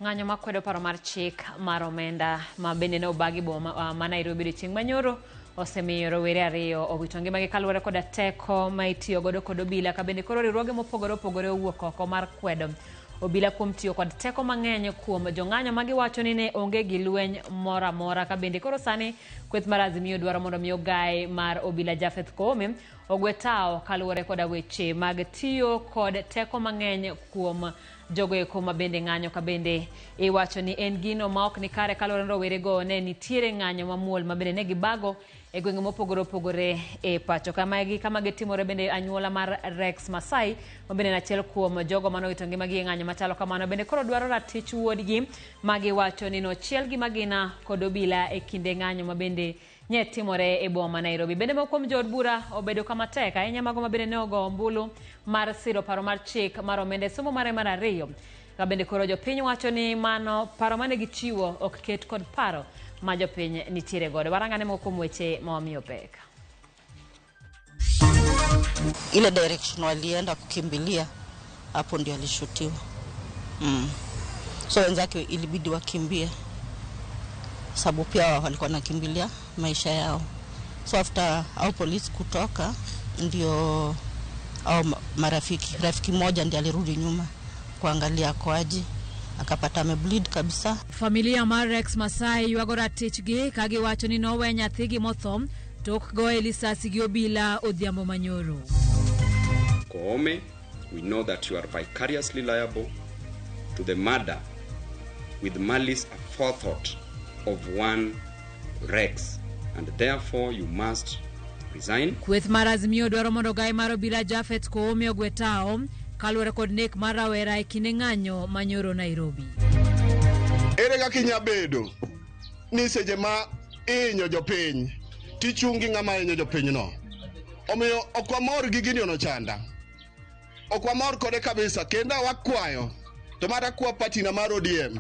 Ng'anyo makwedo paro mar chik mar omenda ma bende ne obagi boma ma Nairobi odiochieng' manyoro osemiyo rowere ariyo owito ngimagi kaluwore koda teko ma itiyo godo kod obila ka bende koro riwruoge mopogore opogore owuok oko mar kwedo obila kuom tiyo kod teko mang'eny kuom jong'anyo ma giwacho ni ne onge gi lweny moro amora ka bende koro sani kweth mar Azimio dwaro mondo mi ogae mar obila Japheth Koome ogwe tawo kaluwore koda weche mag tiyo kod teko mang'eny kuom Jogo eko ma bende ng'anyo ka bende iwacho ni en gino ma ok ni kare kaluwore ni rowerego ne nitiere ng'anyo mamuol ma bende ne gibago e gwenge mopogore opogore e pacho. Kama gi kama gitimore bende anyuola mar Rex Masai ma bende en achiel kuom jogo mane owito ngimagi e ng'anyo machalo kamano bende koro dwaro ratich wuodgi ma giwacho ni nochiel gi magina kod obila e kinde ng'anyo ma bende nye timore e boma ma Nairobi. Bende moko kuom jood bura obedo kama tek ahinya mago ma bende ne ogo ombulu mar siro paro mar chik mar omenda e somo mare mar ariyo. Ka bende koro jopiny wacho ni mano paro mane gichiwo ok ket kod paro ma jopiny nitiere godo. Warangane moko kuom weche ma wamiyo pek. Ile direction walienda kukimbilia hapo ndio alishutiwa. So wenzake ilibidi wakimbie sababu pia walikuwa nakimbilia maisha yao. So after au polisi kutoka ndio au marafiki, rafiki mmoja ndiye alirudi nyuma kuangalia akoaje, akapata amebleed kabisa. Familia mar Rex Masai ywago ratichgi ka giwacho ni nowe nyathigi motho tok goye lisasi gi obila odhiambo manyoro. Koome, we know that you are vicariously liable to the murder with malice aforethought of one Rex, and therefore you must resign. Kweth mar Azimio dwaro mondo gai mar obila Japhet Koome ogwe tao kaluwore kod nek mar rawera e kinde ng'anyo manyoro Nairobi. Ere kaka inya bedo ni seche ma ihinyo jopiny tichung' gi ng'ama hinyo jopinyno? Omiyo ok wamor gi Gideon Ochanda, ok wamor kode kabisa, kendo wakwayo to mata kwa party na mar ODM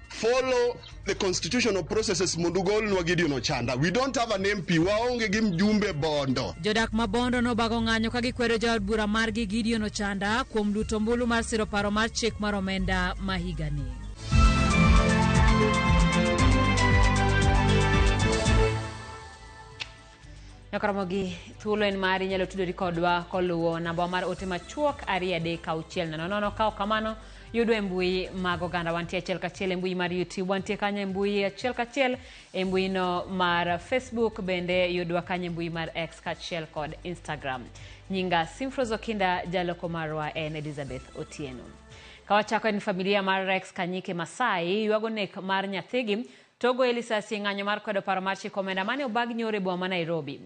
follow the constitutional processes mondo ugolnwa Gideon Ochanda. We don't have an MP, waonge gi mjumbe Bondo. Jodak ma Bondo nobago ng'anyo ka gikwedo jaod bura margi Gideon Ochanda kuom luto ombulu mar siro paro mar chik mar omenda ma higani. Nyakaramogi thuolo en mari inyalo tudori kodwa koluwo namba mar ote machuok 23600 ka ok kamano yudwa e mbui mag oganda wantie achiel kachiel e mbui mar YouTube wantie kanyo e mbui achiel kachiel e mbui no mar Facebook bende yudwa kanyo e mbui mar X kachiel kod Instagram. Nyinga Simfros Okinda jaloko marwa en Elizabeth Otieno. Kawachako en familia mar Rex Kanyike Masai ywago nek mar nyathigi Togo e lisasi e ng'anyo mar kwedo paro mar chiko omenda mane obag nyoro e boma ma Nairobi.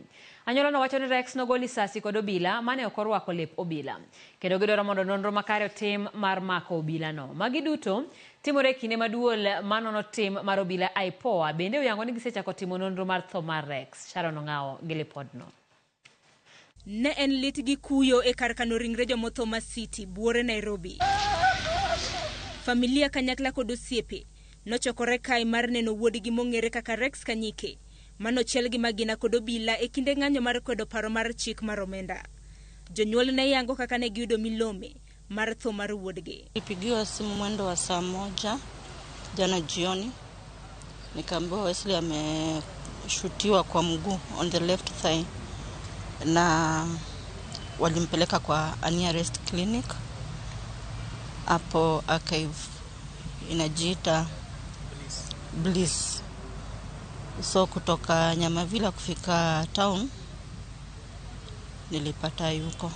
Anyuola no wacho ni Rex nogo lisasi kod obila mane ok orwako lep obila. Kendo gidwaro mondo nonro makare otim mar mako obila no. Magi duto timore e kinde ma duol manono tim mar obila IPOA bende oyango ni gisechako timo nonro mar tho mar Rex. Sharon Ong'awo gi lipodno. Ne en lit gi kuyo e kar kano ringre jomotho ma City, buore Nairobi. Familia kanyakla kod osiepe nochokore kae mar neno wuodgi mong'ere kaka Rex Kanyike manochiel gi magina kod obila e kinde ng'anyo mar kwedo paro mar chik mar omenda. Jonyuol ne yango kaka ne giyudo milome mar tho mar wuodgi. Nilipigiwa simu mwendo wa saa moja jana jioni, nikaambiwa Wesley ameshutiwa kwa mguu on the left thigh, na walimpeleka kwa nearest clinic hapo archive inajiita Bliss. So kutoka Nyamavila kufika town nilipata yuko.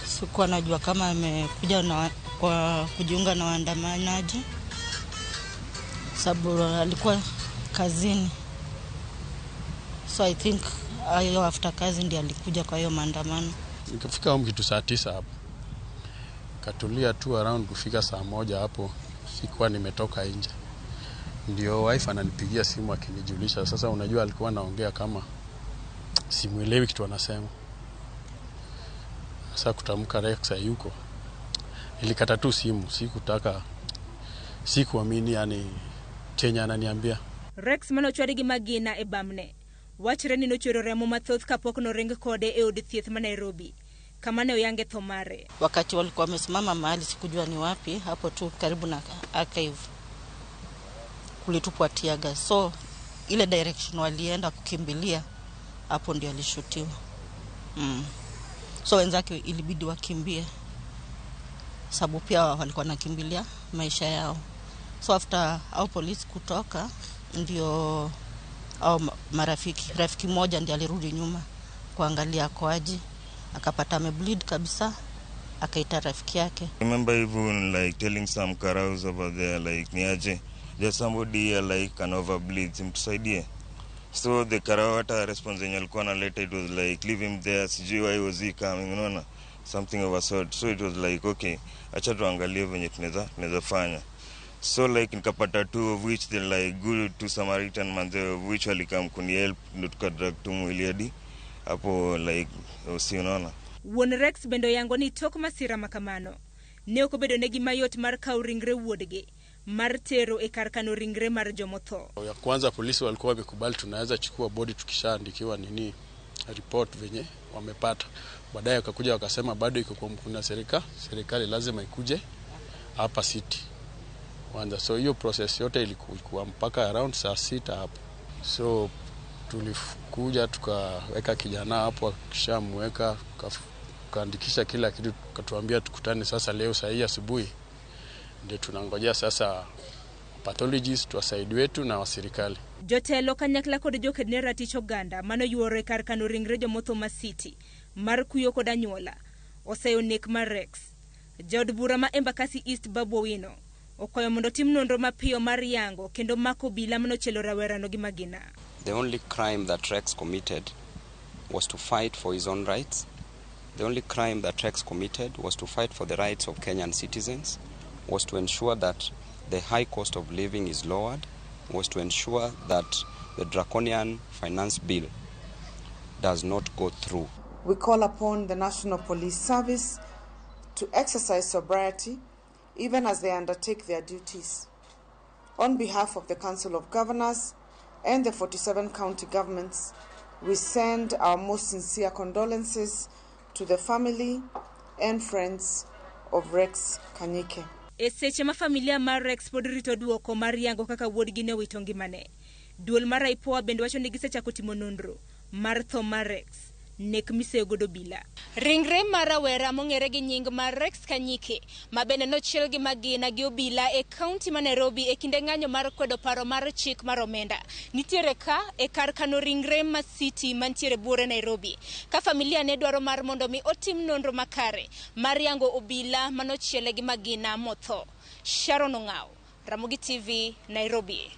Sikuwa najua kama amekuja na kwa kujiunga na waandamanaji, sababu alikuwa kazini, so I think hiyo after kazi ndiye alikuja kwa hiyo maandamano. Nikafika home kitu saa 9 hapo, katulia tu around kufika saa 1 hapo, sikuwa nimetoka nje, ndio wife ananipigia simu akinijulisha. Sasa unajua alikuwa anaongea kama simuelewi kitu anasema. Sasa kutamka Rex hayuko, nilikata tu simu, sikutaka, sikuamini yani chenye ananiambia. Rex manochwadi gi magina e bamne. Wachre ni nochwero remo mathoth kapok noring kode e od thieth ma Nairobi, kama ne oyange tho mare. Wakati walikuwa wamesimama mahali sikujua ni wapi, hapo tu karibu na archive kulitupwa tear gas. So ile direction walienda kukimbilia hapo ndio alishutiwa. So wenzake ilibidi wakimbie sababu pia walikuwa nakimbilia maisha yao. So after au polisi kutoka ndio au marafiki, rafiki mmoja ndiye alirudi nyuma kuangalia akoaje, akapata amebleed kabisa, akaita rafiki yake. I remember even like telling some karaos over there like niaje, there's somebody here like can overbleed, simtusaidie. So the karao hata response yenye alikuwa analeta it was like leave him there, sijui why was he coming, unaona, something of a sort. So it was like okay, acha tuangalie venye tunaweza fanya. So like nikapata two of which they like good to Samaritan manze of which walikam kuni help, ndo tukadrag tu mwili hadi hapo like usi, unaona. Wuon Rex bende oyango ni tok masira makamano ne ok obedo negi mayot mar kawo ringre wuodgi mar tero e kar kano ringre mar jomotho. Ya kwanza polisi walikuwa wamekubali tunaweza chukua body tukishaandikiwa nini report venye wamepata. Baadaye wakakuja wakasema bado iko kwa mkono serikali lazima ikuje hapa city kwanza. So hiyo process yote ilikuwa mpaka around saa 6 hapo. So tulikuja tukaweka kijana hapo, akishamweka tukaandikisha kila kitu, tukatuambia tukutane sasa leo saa hii asubuhi. Ndio tunangojea sasa pathologist wasaidi wetu na wa serikali. Jotelo kanyakla kod joked ne ratich oganda mano yuoro e kar kano ringre jomotho ma city mar kuyo kod anyuola oseyo nek mar Rex. Jaod bura ma Embakasi East Babu Owino okwayo mondo tim nonro mapiyo mar yango kendo mako obila manochielo rawerano gi magina. The only crime that Rex committed was to fight for his own rights. The only crime that Rex committed was to fight for the rights of Kenyan citizens, was to ensure that the high cost of living is lowered, was to ensure that the draconian finance bill does not go through. We call upon the National Police Service to exercise sobriety even as they undertake their duties. On behalf of the Council of Governors and the 47 county governments, we send our most sincere condolences to the family and friends of Rex Kanyike. E seche ma familia mar Rex pod rito duoko mar yango kaka wuodgi ne owito ngimane, duol mar IPOA bende wacho ni gisechako timo nonro mar tho mar Rex, nek miseyo godo obila. Ringre mar rawera mong'ere gi nying mar Rex Kanyike ma bende nochiel gi magina gi obila e kaunti ma Nairobi e kinde ng'anyo mar kwedo paro mar chik mar omenda nitiere ka e kar kano ringre ma city mantiere buore Nairobi, ka familia ne dwaro mar mondo mi otim nonro makare mar yango obila manochiele gi magina motho. Sharon Ong'ao, Ramogi TV, Nairobi.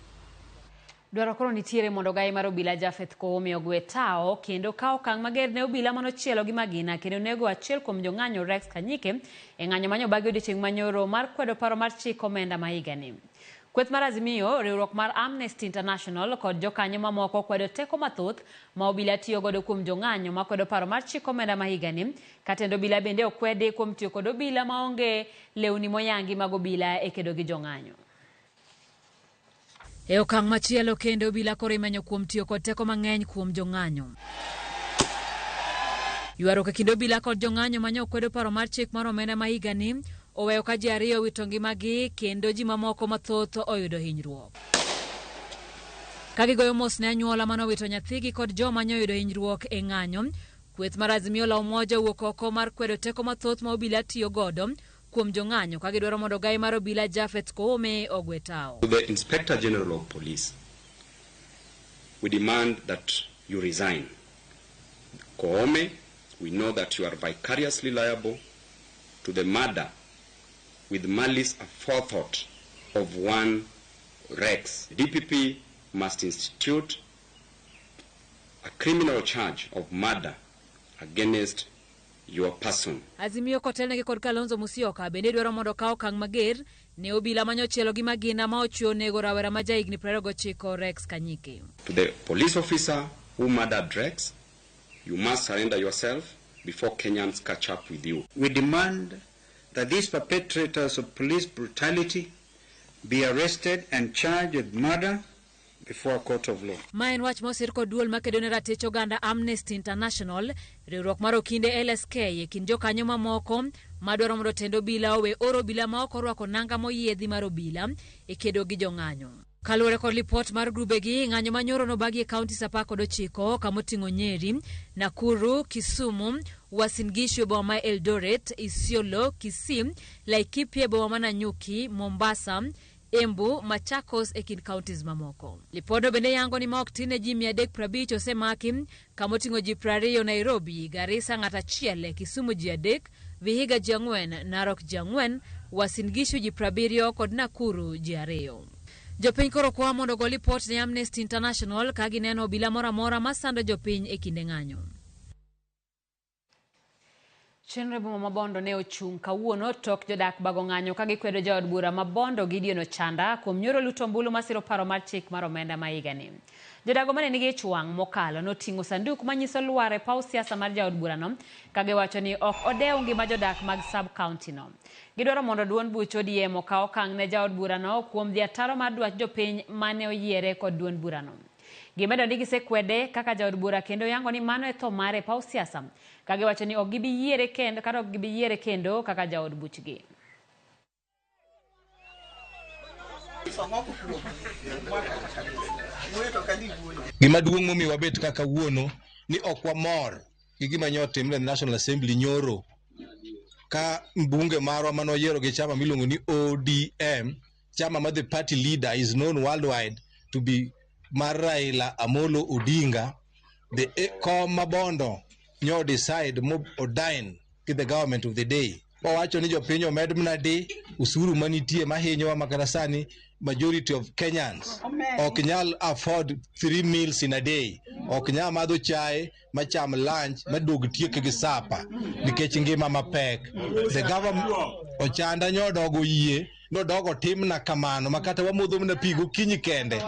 Dwaro koro nitiere mondo gai mar obila Japheth Koome ogwe tao kendo kawo okang' mager ne obila manochielo gi magina kendo nego achiel kuom jong'anyo Rex Kanyike e ng'anyo manyobagi odiochieng' manyoro mar kwedo paro mar chik omenda ma higani. Kweth mar Azimio, riwruok mar Amnesty International kod jokanyo mamoko kwedo teko mathoth ma obila tiyo godo kuom jong'anyo makwedo paro mar chik omenda ma higani. Katend obila bende okwede kuom tiyo kod obila maonge lewni moyangi mag obila e kedo gi jong'anyo. E okang' machielo kendo obila koro imenyo kuom tiyo kod teko mang'eny kuom jong'anyo. Ywaruok e kind obila kod jong'anyo manyo kwedo paro mar chik mar omenda ma higani oweyo ka ji ariyo owito ngimagi kendo ji mamoko mathoth oyudo hinyruok. Ka gigoyo mos ne anyuola manowito nyathigi kod joma nyoyudo hinyruok e ng'anyo, kweth mar Azimio la Umoja owuok oko mar kwedo teko mathoth ma obila tiyo godo kuom jong'anyo ka gidwaro mondo gai mar obila Japheth Koome ogwe tao. To the Inspector General of Police, we demand that you resign. Koome, we know that you are vicariously liable to the murder with malice aforethought of one Rex. The DPP must institute a criminal charge of murder against your person. Azimio kotelnegi kod Kalonzo Musyoka bende dwaro mondo okaw okang' mager ne obila manyochielo gi magina ma ochwe onego rawera ma jahigni 29 Rex Kanyike. To the police officer who murdered Rex, you must surrender yourself before Kenyans catch up with you. We demand that these perpetrators of police brutality be arrested and charged with murder, before a court of law. Ma en wach mosir kod duol makedo ne ratich oganda Amnesty International, riwruok mar okinde LSK e kind jokanyo mamoko madwaro mondo tend obila owe oro obila ma ok orwako nanga moyiedhi mar obila e kedo gi jong'anyo. Kaluwore kod lipot mar grubegi, ng'anyo manyoro nobagi e kaunti 19 kamoting'o Nyeri, Nakuru, Kisumu, Uasin Gishu e boma ma Eldoret, Isiolo, Kisii, Laikipia e boma ma Nanyuki, Mombasa, Embu, Machakos e kind counties mamoko. Lipodno bende yango ni ma ok tin ne ji 350 osemaki kamoting'o ji 20 Nairobi, Garissa ng'ato achiel, Kisumu ji 3, Vihiga ji 4, Narok ji 4, Uasin Gishu ji 70 kod Nakuru ji 2. Jopiny koro kwa mondo ogo lipot ne Amnesty International ka gineno obila moro amora masando jopiny e kinde ng'anyo. Chenro e boma ma Bondo ne ochung' kawuono tok jodak bago ng'anyo ka gikwedo jaod bura ma Bondo Gideon Ochanda kuom nyoro luto ombulu masiro paro mar chik mar omenda ma higani. Jodago mane nigi ich wang' mokalo noting'o sanduk manyiso lwar e paw siasa mar jaod burano ka giwacho ni ok odew ngima jodak mag sub county no. Gidwaro mondo duond buch ODM okaw okang' ne jaod burano kuom dhi ataro mar dwach jopiny mane oyiere kod duond burano. Gimedo ni gisekwede kaka jaod bura kendo yango ni mano e tho mare e paw siasa ka giwacho ni ok gibi yiere kendo kata ok gibi yiere kendo kaka jaod buchgi. Gima duong' momiyo wabet ka kawuono ni ok wamor gi gima nyo otimre e National Assembly nyoro ka mbunge marwa mane oyiero gi chama miluongo ni ODM, chama ma the party leader is known worldwide to be mar Raila Amolo Odinga, the kom ma Bondo nyo decide mo odine gi the government of the day. Owacho ni jopiny omed mana di usuru manitie mahinyowa makata sani majority of Kenyans ok nyal afford 3 meals in a day, ok nyal madho chae macham lunch maduog tiek gi sapa nikech ngima mapek. The government Ochanda nyodogo yie nodogo timna kamano makata wamodho mana pi gokinyi kende.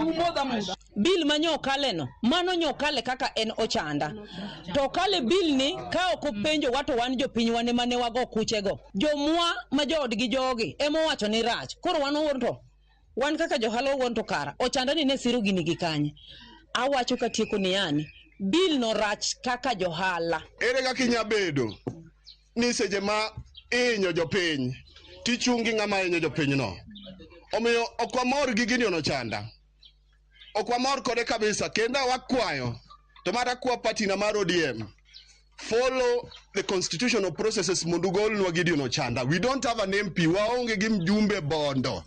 Bill ma nyokale no, mano nyokale kaka en Ochanda. To kale bill ni ka ok openjo wa to wan jopiny wan ema ne wago kuchego. Jomwa ma joodgi jogi ema owacho ni rach. Koro wan owuon to wan kaka johala owuon to kara Ochanda ni ne siro gini gi kanye. Awacho katieko ni yani bill no rach kaka johala. Ere kaka inya bedo ni seche ma ihinyo jopiny tichung' gi ng'ama hinyo jopinyno? Omiyo ok wamor gi Gideon Ochanda. Ok wamor kode kabisa kendo wakwayo to mata kwa party na mar ODM follow the constitutional processes mondo ugolnwa Gideon Ochanda. We don't have an MP, waonge gi mjumbe Bondo.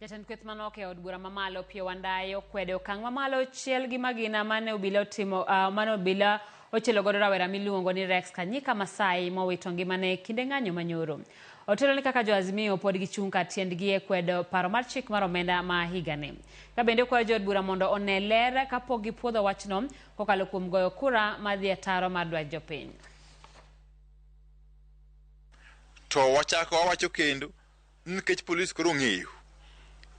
Jatend kweth manok e od bura mamalo Opiyo Wandayi okwedo okang' mamalo chiel gi magina mane obila otimo mane obila ochielo godo rawera miluongo ni Rex Kanyika Masai mowito ngimane e kinde ng'anyo manyoro. Otelo ni kaka jo Azimio pod gichung' kar tiendgi e kwedo paro mar chik mar omenda ma higani. Ka bende okwayo jood bura mondo one ler kapok gipuodho wachno kokalo kuom goyo kura madhi ataro mar dwach jopiny. To wachako wawacho kendo nikech polis koro ong'eyo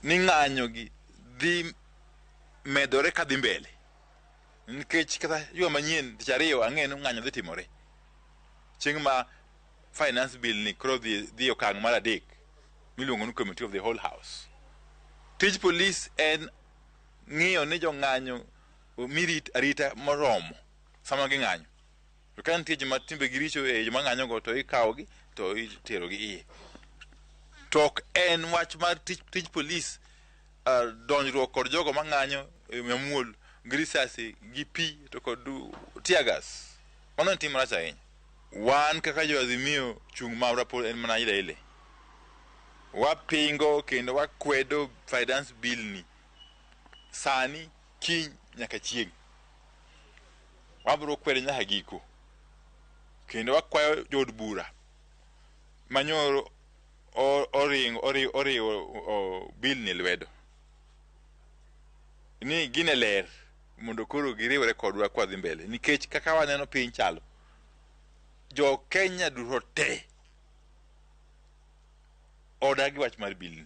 ni ng'anyo gi dhi medore kadhi mbele nikech kata juma manyien tich ariyo ang'e ni ng'anyo dhi timore chieng' ma finance bill ni koro dhi okang' mar 3 miluongo ni committee of the whole house. Tij polis en ng'iyo ni jong'anyo omi arita moromo sama ging'anyo. To ka nitie joma timbegi richo e joma ng'anyogo to ikawogi to iterogi iye. To ok en wach mar tij polis donjruok kod jogo mang'anyo mamuol gi risasi gi pi to kod tear gas. Mano en tim marach ahinya. Wan kaka jo Azimio chung' marwa pod en mana ile ile. Wapingo kendo wakwedo finance bill ni sani kiny nyaka chieng'. Wabiro kwede nyaka giko. Kendo wakwayo jood bura manyoro oriwo bill ni lwedo ni gine ler mondo koro giriwre kodwa kwadhi mbele nikech kaka waneno piny chalo jo Kenya duto te odagi wach mar bill ni.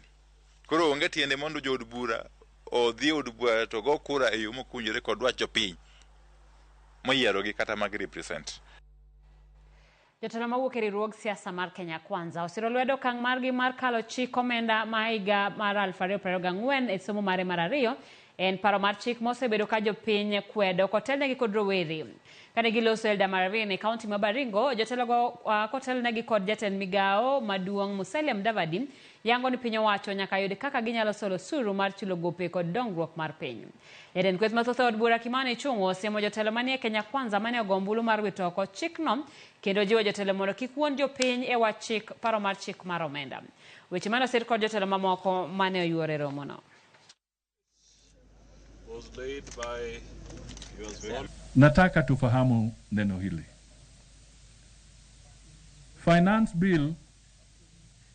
Koro onge tiende mondo jood bura odhi od bura to go kura e yo mowinjore kod dwach jopiny moyierogi kata mag represent. Jotelo mawuok e riwruog siasa mar Kenya Kwanza osiro lwedo okang' margi mar kalo chik omenda ma higa mar 2024 e somo mare mar ariyo. En paro mar chik mosebedo ka jopiny kwedo kotelnegi kod rowere. Kane giloso Eldama Ravine e kaunti ma Baringo, jotelogo kotelnegi kod jatend migawo maduong' Musalia Mudavadi yango ni piny owacho nyaka yud kaka ginyalo solo osuru mar chulo gope kod dongruok mar piny. Jatend kweth mathoth e od bura Kimani Ichung'wa osiemo jotelo manie Kenya Kwanza mane ogo ombulu mar wito oko chikno kendo jiwo jotelo mondo kik wuond jopiny e wach chik paro mar chik mar omenda. Weche mane osir kod jotelo mamoko mane oyuoro e romono. Nataka tufahamu neno hili. Finance Bill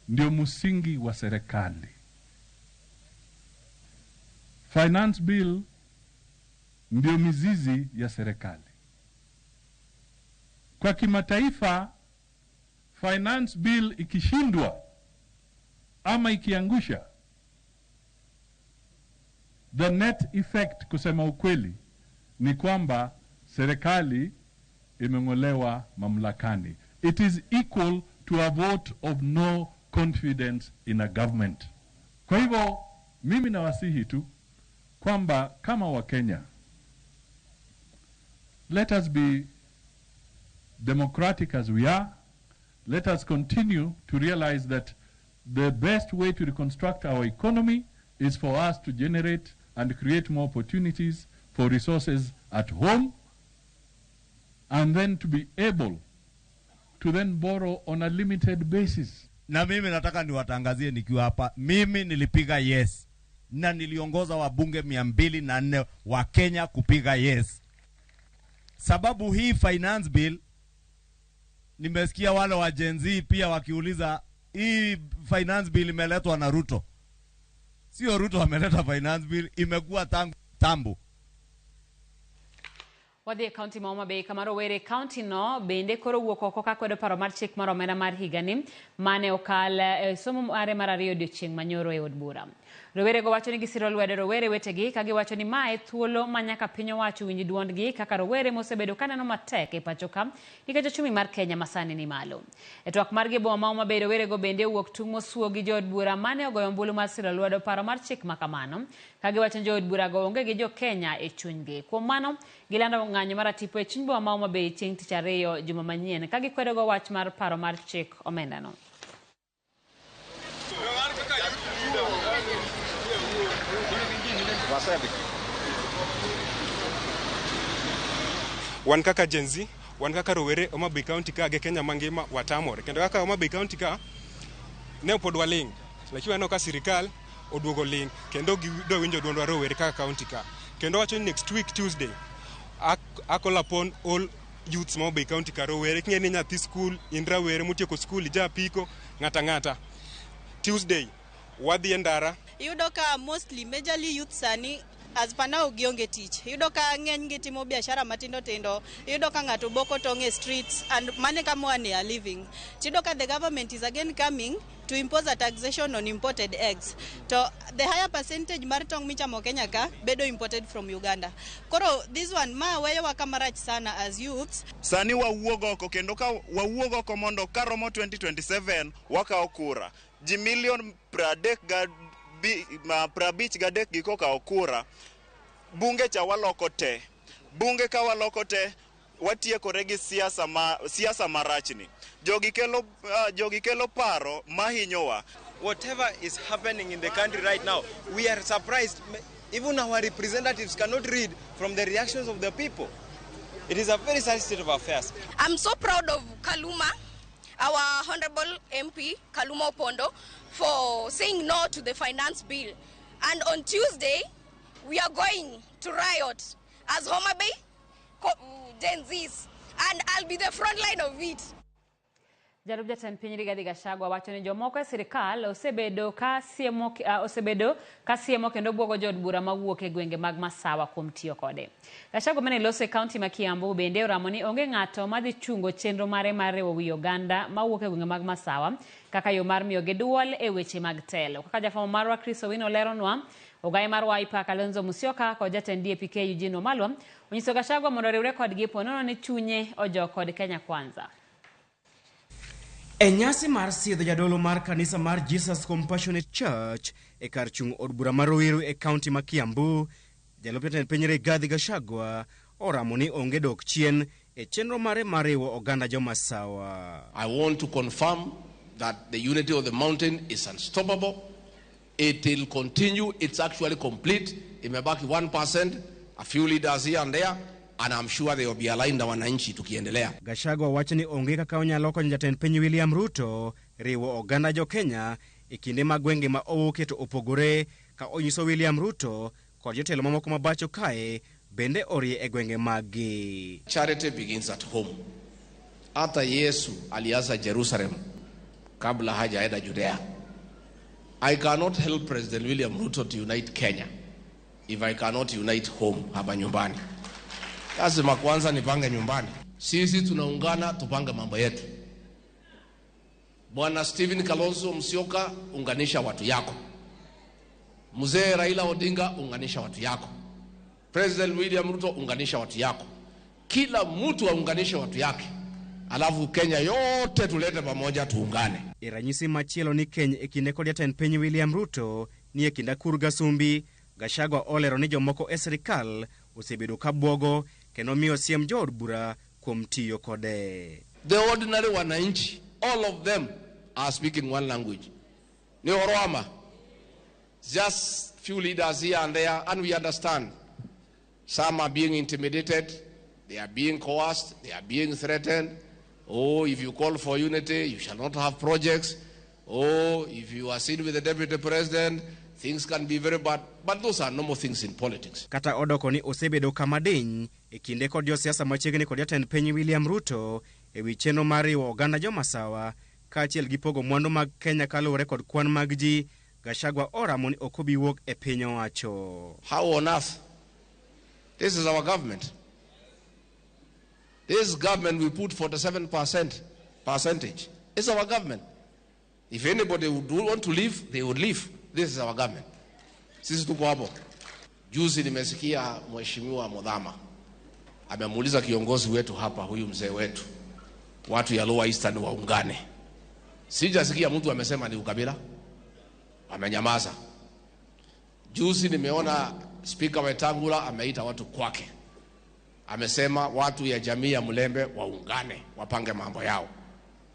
ndio msingi wa serikali. Finance Bill ndio mizizi ya serikali. Kwa kimataifa, Finance Bill ikishindwa ama ikiangusha, the net effect, kusema ukweli, ni kwamba serikali imeng'olewa mamlakani. It is equal to a vote of no confidence in a government. Kwa hivyo mimi nawasihi tu kwamba kama Wakenya, let us be democratic as we are. Let us continue to realize that the best way to reconstruct our economy is for us to generate and create more opportunities for resources at home, and then to be able to then borrow on a limited basis. Na mimi nataka niwatangazie nikiwa hapa, mimi nilipiga yes na niliongoza wabunge 204 wa Kenya kupiga yes. Sababu hii finance bill, nimesikia wale wa Gen Z pia wakiuliza hii finance bill imeletwa na Ruto. Sio Ruto ameleta finance bill, imekuwa tangu tambo. Wadhi e kaunti ma Homa Bay kama rowere e kaunti no bende koro wuok oko ka kwedo paro mar chik mar omenda mar higani mane okal e somo mare mar ariyo odiochieng' manyoro e od bura. Rowerego wacho ni gisiro lwedo rowere wetegi ka giwacho ni mae thuolo ma nyaka piny owacho winj duondgi kaka rowere mosebedo kaneno matek e pacho ka nikech ochumi mar Kenya masani ni malo. E twak margi e boma ma Homa Bay, rowerego bende owuok tung' mosuo gi jood bura mane ogoyo ombulu mar siro lwedo paro mar chik ma kamano ka giwacho ni jood burago onge gi jo Kenya e chunygi. Kuom mano, gilando ng'anyo mar atipo e chuny boma ma Homa Bay chieng' tich ariyo juma manyien ka gikwedogo wach mar paro mar chik omendano. Wan kaka Gen Z, wan kaka rowere Homa Bay County ka gi Kenya mangima watamore. Kendo kaka Homa Bay County ka ne pod waling', lakini waneno ka sirikal oduogo ling' kendo gidwa winjo duondwa rowere kaka county ka. Kendo wacho ni next week Tuesday, I call upon all youths ma Homa Bay County ka rowere, king'e ni nyathi skul, in rawere motieko skul, ija apiko, ng'ata ng'ata. Tuesday, wadhi e ndara. Iyudo ka mostly majorly youth sani as per now gionge tich. Iyudo ka ng'eny gi timo biashara matindo tindo. Iyudo ka ng'ato boko tong' e streets and mane kama wane a living. Tiyudo ka the government is again coming to impose a taxation on imported eggs. To the higher percentage mar tong' michamo Kenya ka bedo imported from Uganda. Koro this one ma weyowa kamarach sana as youths. Sani wawuog oko kendo ka wawuog oko mondo karomo 2027 wakawo kura. Ji milion 53 gi kokawo kura, bunge cha waloko te. Bunge ka waloko te, watiekore gi siasa marachni. Jogi kelo paro mahinyowa. Whatever is happening in the country right now, we are surprised. Even our representatives cannot read from the reactions of the people. It is a very sad state of affairs. I'm so proud of Kaluma, our Honorable MP, Kaluma Opondo, for saying no to the finance bill. And on Tuesday, we are going to riot as Homa Bay Gen Zs, and I'll be the front line of it. Jalup jatend piny Rigathi Gachagua wacho ni jomoko e sirikal osebedo ka siemo kendo buogo jood bura mawuok e gwenge mag Masawa kuom tiyo kode. Gachagua mane loso e kaunti ma Kiambu bende oramo ni onge ng'ato madhi chungo chenro mare mar riwo wi oganda mawuok e gwenge mag Masawa kaka yo mar miyogi duol e weche mag telo. Kaka jafwambo marwa Chris Owino leronwa, ogaye mar Wiper Kalonzo Musyoka kod jatend DAP-K Eugene Wamalwa onyiso Gachagua mondo oriwre kodgi ponono ni chunye ojok kod Kenya Kwanza. E nyasi mar sidho jadolo mar kanisa mar Jesus Compassionate Church e kar chung' od bura ma Ruiru e kaunti ma Kiambu, jalup jatend piny Rigathi Gachagua oramo ni onge dok chien e chenro mare mar riwo oganda jomasawa. I want to confirm that the unity of the mountain is unstoppable. It will continue. It's actually complete. Imebaki 1%, a few leaders here and there, and I'm sure they will be aligned na wananchi tukiendelea. Gachagua wacho ni onge kaka onyalo konyo jatend piny William Ruto riwo oganda jo Kenya e kinde ma gwenge ma owuokie to opogore ka onyiso William Ruto kod jotelo mamoko ma pacho kae bende orie e gwenge maggi. Charity begins at home. Hata Yesu alianza Jerusalem kabla hajaenda Judea. I cannot help President William Ruto to unite Kenya if I cannot unite home hapa nyumbani. Lazima kwanza nipange nyumbani. Sisi tunaungana tupange mambo yetu. Bwana Stephen Kalonzo Musyoka, unganisha watu yako. Mzee Raila Odinga, unganisha watu yako. President William Ruto, unganisha watu yako. Kila mtu aunganishe watu yake. Alafu Kenya yote tulete pamoja tuungane. E ranyisi machielo ni keny e kinde kod jatend piny William Ruto ni e kind Akur Gasumbi, Gachagua olero ni jomoko e sirikal osebedo ka bwogo kendo miyo siem jood bura kuom tiyo kode. The ordinary wananchi, all of them are speaking one language. Ni Orwama. Just few leaders here and there, and we understand. Some are being intimidated, they are being coerced, they are being threatened. Oh, if you call for unity, you shall not have projects. Oh, if you are seen with the deputy president, things can be very bad. But those are normal things in politics. Kata odoko ni osebedo kama diny e kinde kod josiasa machiegni kod jatend piny William Ruto e wi chenro mar riwo oganda jomasawa kaachiel gi pogo mwandu mag Kenya kaluwore kod kwan mag ji, Gachagua oramo ni ok obi wuok e piny owacho. How on earth? This is our government. This government, we put 47% percentage. It's our government. If anybody would want to leave, they would leave. This is our government. Sisi tuko hapo. Juzi nimesikia Mheshimiwa Muthama amemuuliza kiongozi wetu hapa, huyu mzee wetu, watu ya Lower Eastern waungane. Sijasikia mtu amesema ni ukabila. Amenyamaza. Juzi nimeona Speaker Wetangula ameita watu kwake. Amesema watu ya jamii ya Mulembe waungane, wapange mambo yao.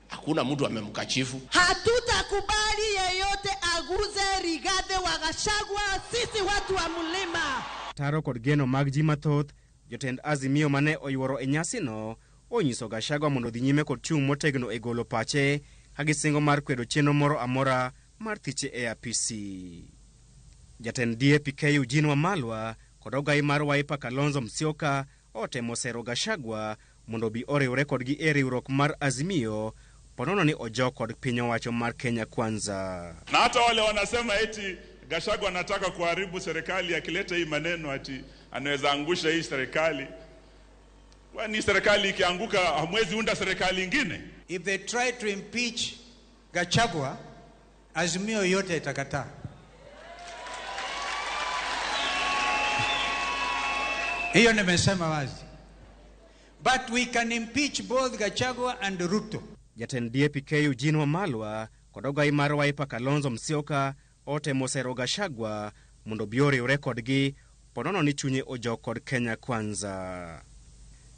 Hakuna mtu amemkachifu. Hatutakubali yeyote aguze Rigathi wa Gachagua, sisi watu wa mlima. Taro kod geno mag ji mathoth, jotend Azimio mane oyuoro e nyasino onyiso Gachagua mondo odhi nyime kod chung' motegno e golo pache ka gisingo mar kwedo chenro moro amora mar thiche e apisi. Jatend DAP-K Eugene Wamalwa kod ogai mar Wiper Kalonzo Musyoka otemo sero Gachagua mondo obi oriwre kodgi e riwruok mar Azimio ponono ni ojok kod piny owacho mar Kenya Kwanza. Na hata wale wanasema eti Gachagua anataka kuharibu serikali akileta hii maneno ati anaweza angusha hii serikali. Kwani serikali ikianguka hamwezi unda serikali ingine? If they try to impeach Gachagua, Azimio yote itakataa. Hiyo nimesema wazi. But we can impeach both Gachagua and Ruto. Jatend DAP-K Eugene Wamalwa kod ogai mar Wiper Kalonzo Musyoka otemo sero Gachagua mondo obi oriwre kodgi ponono ni chunye ojok kod Kenya Kwanza.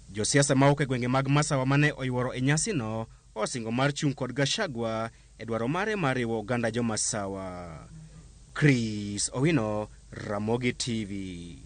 Josiasa mawuok e gwenge mag Masawa mane oyuoro e nyasino osingo mar chung' kod Gachagua e dwaro mare mar riwo oganda jomasawa. Chris Owino, Ramogi TV.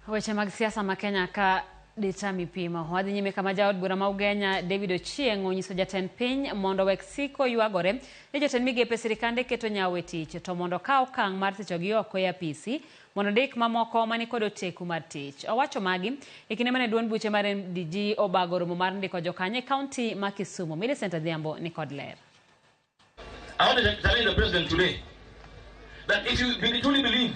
Weche mag siasa ma Kenya ka dita mipimo. Wadhi nyime kama jaod bura ma Ugenya David Ochieng' onyiso jatend piny mondo wek siko ywagore ni jotend migepe sirikande keto nyawo e tich to mondo okaw okang' mar thichogi oko e apisi mondo ndik mamoko manikod oteku mar tich. Owacho magi e kinde mane duond buche mar MDG obago romo mar ndiko jokanyo e kaunti ma Kisumu. Millicent Adhiambo nikod ler. I want to challenge the president today that if you truly believe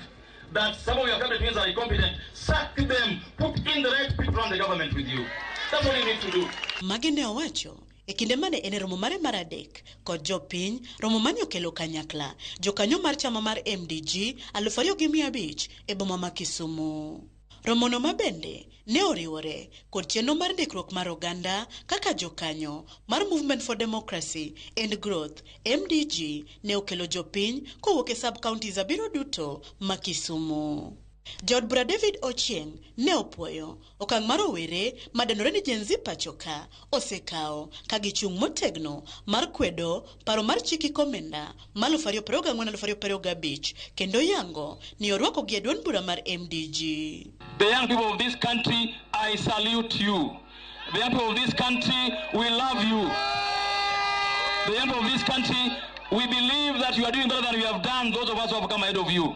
that some of your cabinet ministers are incompetent, sack them, put in the right people on the government with you. That's what you need to do. Magi ne owacho e kinde mane en e romo mare mar adek kod jopiny, romo mane okelo kanyakla jokanyo mar chama mar MDG 2,500 e boma ma Kisumu. Romono mabende ne oriwore kod chenro mar ndikruok mar oganda kaka jokanyo mar Movement for Democracy and Growth MDG ne okelo jopiny kowuok e sub-counties 7 duto ma Kisumu. Jaod bura David Ochieng ne opuoyo okang' mar rowere madenore ni Gen Z pacho ka osekawo ka gichung' motegno mar kwedo paro mar chik komenda ma 2024-2025 kendo yango ni orwakogi e duond bura mar MDG. The young people of this country, I salute you. The young people of this country, we love you. The young people of this country, we believe that you are doing better than we have done, those of us who have come ahead of you.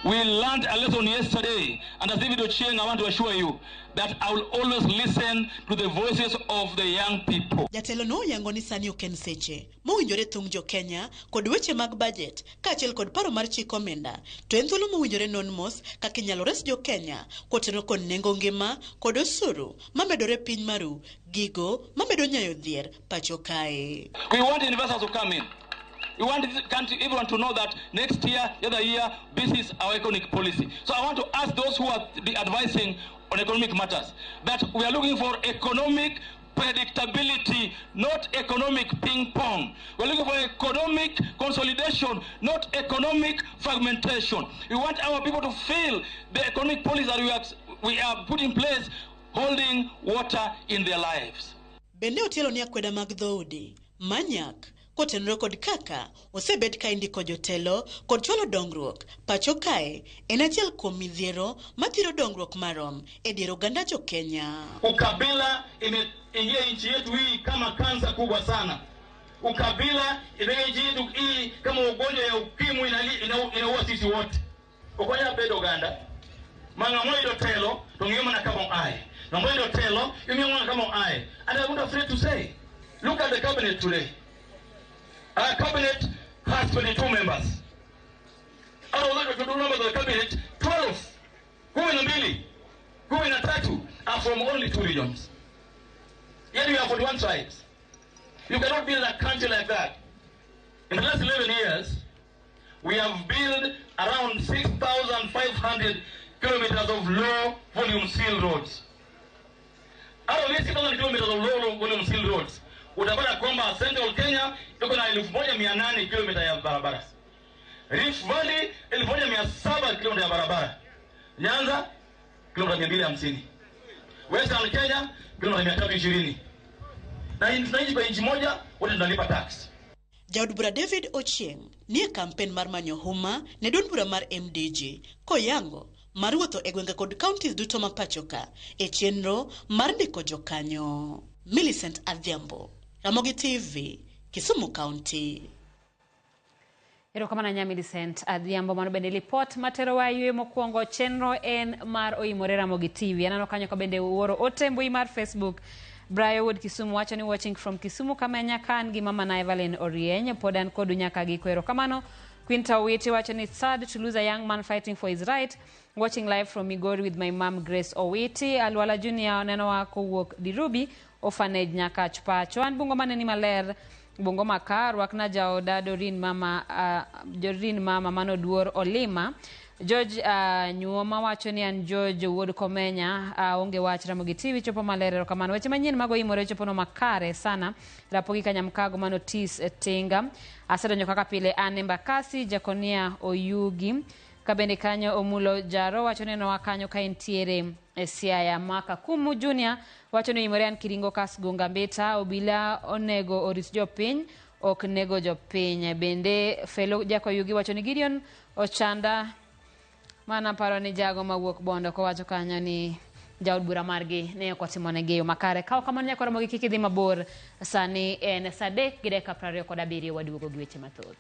We learned a lesson yesterday, and as David Ochieng, I want to assure you that I will always listen to the voices of the young people. Jatelo no oyango ni sani ok en seche mowinjore thung jo Kenya kod weche mag budget kaachiel kod paro mar chik omenda to en thuolo mowinjore non mos kaka inyalo res jo Kenya kotenore kod nengo ngima kod osuru mamedore piny maru gigo mamedo nyayo dhier pacho kae. We want investors to come in. We want this country, everyone to know that next year, the other year, this is our economic policy. So I want to ask those who are advising on economic matters that we are looking for economic predictability, not economic ping pong. We're looking for economic consolidation, not economic fragmentation. We want our people to feel the economic policy that we are put in place holding water in their lives. Bende otielo ni akweda mag dhoudi manyak kotenore kod kaka osebed ka indiko jotelo kod chwalo dongruok pacho kae en achiel kuom midhiero mathiro dongruok marom e dier oganda jo Kenya. Ukabila imeingia nchi yetu hii kama kansa kubwa sana. Ukabila imeingia nchi yetu hii kama ugonjwa ya ukimwi inaua sisi wote. Ukonya bedo Uganda manga moyo telo to ng'iyo mana kama oaye. Na moyo telo imiyo mana kama oaye. And I'm not afraid to say, look at the cabinet today. Our cabinet has 22 members. Out of the 22 members of the cabinet, 12, 12, 13 are from only 2 regions. Yet we have 41 tribes. You cannot build a country like that. In the last 11 years, we have built around 6,500 kilometers of low volume seal roads. Out of these 6,000 kilometers of low volume seal roads, utapata kwamba Central Kenya iko na 1800 kilomita ya barabara. Rift Valley 1700 kilomita ya barabara. Nyanza kilomita 250. Western Kenya kilomita 320. Na tunaishi kwa nchi moja, wote tunalipa tax. Jaod bura David Ochieng nie kampen mar manyo huma ne duond bura mar MDG koyango mar wuotho e gwenge kod counties duto ma pacho ka e chenro mar ndiko jokanyo. Millicent Adhiambo, Ramogi TV, Kisumu County. Erokamano nya Millicent Adhiambo. Mano bende lipot matero wa ywe mokwongo chenro en mar Oimore Ramogi TV. Aneno kanyo ka bende uoro ote mbui mar Facebook. Brian Wood Kisumu wacho ni watching from Kisumu Kamenya kan gi mama na Evelyn Orieny pod an kodu nyaka giko. Erokamano. Quinta Owiti wacho ni it's sad to lose a young man fighting for his right. Watching live from Migori with my mom Grace Owiti. Alwala Junior neno wako wuok Dirubi Orphanage Nyakach pacho. An Bungoma neni maler Bungoma ka rwakna jaoda Dorin mama Dorin mama mano duor Olima. George Nyuoma wacho ni an George Wuod Komenya onge wach Ramogi TV chopo maler. Erokamano. Weche manyien mago imore chopo no makare sana. Rapogi Kanyamkago mano Tis Tinga. Asedonjo kaka pile an Embakasi Jakonia Oyugi. Kabende kanyo Omulo Jaro wacho neno wakanyo ka entiere e Siaya. Maka Kumu Junior wacho ni imore an Kiringo Kasgunga Mbeta obila onego orit jopiny ok nego jopiny. Bende Felo Jakoyugi wacho ni Gideon Ochanda mana paro ni jago mawuok Bondo kowacho kanyo ni jaod bura margi ne ok otimonegi yo makare. Kaw kamano nyaka Ramogi kik idhi mabor. Sani en saa 3:27 waduogo gi weche mathoth.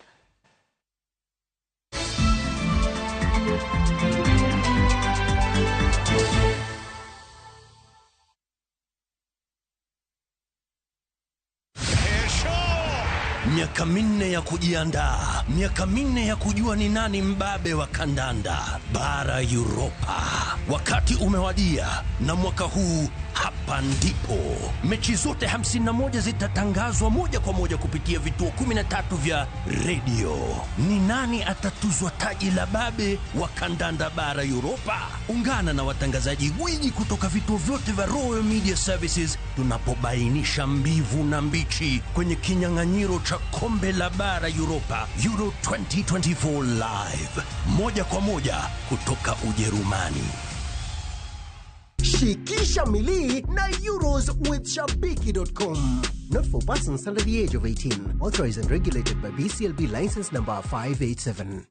Miaka 4 ya kujiandaa, miaka 4 ya kujua ni nani mbabe wa kandanda bara Europa. Wakati umewadia na mwaka huu hapa Hapa ndipo mechi zote 51 zitatangazwa moja kwa moja kupitia vituo 13 vya redio. Ni nani atatuzwa taji la babe wa kandanda bara Europa? Ungana na watangazaji gwiji kutoka vituo vyote vya Royal Media Services tunapobainisha mbivu na mbichi kwenye kinyang'anyiro cha kombe la bara Europa, Euro 2024 live, moja kwa moja kutoka Ujerumani. Shikisha milii na Euros with Shabiki.com. Not for persons under the age of 18. Authorized and regulated by BCLB license number 587.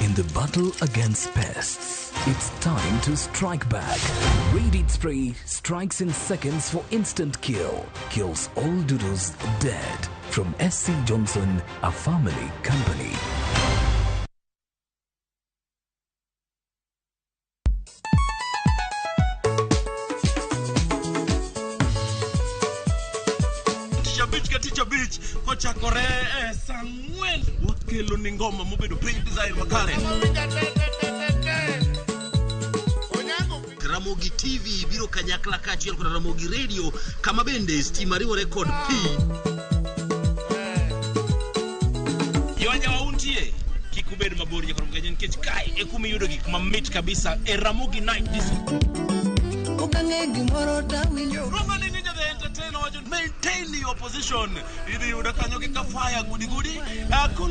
In the battle against pests, it's time to strike back. Raid Spray strikes in seconds for instant kill. Kills all doodles dead. From SC Johnson, a family company. Tich abich ka tich abich kochakore e saa ang'wen wakelo ni ngoma mobedo piny design makare. Ramogi TV biro kanyakla kaachiel kod Ramogi Radio kama bende stima riwore kod pi. Yoja wauntie kik ubed mabor nyaka Ramogi nikech kae e kuma iyudo gik mamit kabisa e Ramogi Night Disco. Okang'e gimoro tawinjo. Roma ni Ninja the Entertainer wacho maintain your position. Idhi yudo kanyo gi kafaya gudi gudi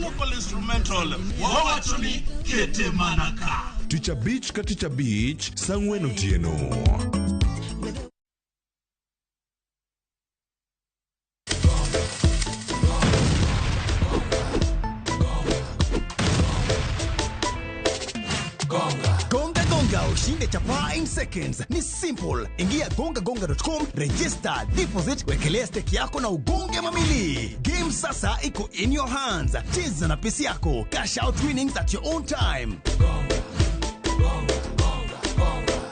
local instrumental. Wawacho ni kete mana ka. Tich abich ka tich abich saa ang'wen otieno. Gonga Gonga ushinde chapaa in seconds. Ni simple. Ingia gongagonga.com, register, deposit, wekelea stake yako na ugonge mamili. Game sasa iko in your hands. Cheza na pesi yako. Cash out winnings at your own time.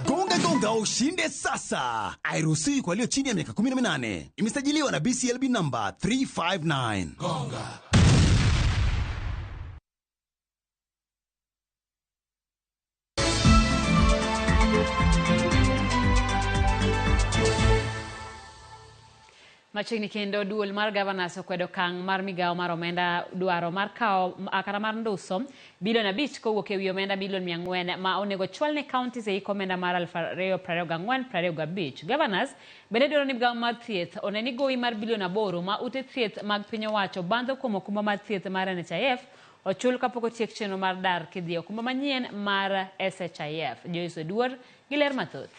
Gonga Gonga ushinde sasa. Hairuhusiwi kwa walio chini ya miaka 18. Imesajiliwa na BCLB number 359. Gonga. Machiegni kendo duol mar governors okwedo okang' mar migawo mar omenda dwaro mar kawo kata mar nduso bilion 5 kowuok ewi omenda bilion 400 ma onego chwal ne counties e hik omenda mar 2024-2025. Governors bende dwaro ni migawo mar thieth one ni gowi mar bilion 8 ma ute thieth mag piny owacho bandho kuom okumba mar thieth mar NHIF ochul kapok otiek chenro mar dar kidhi e okumba manyien mar SHIF. Joyce Oduor gi ler mathoth.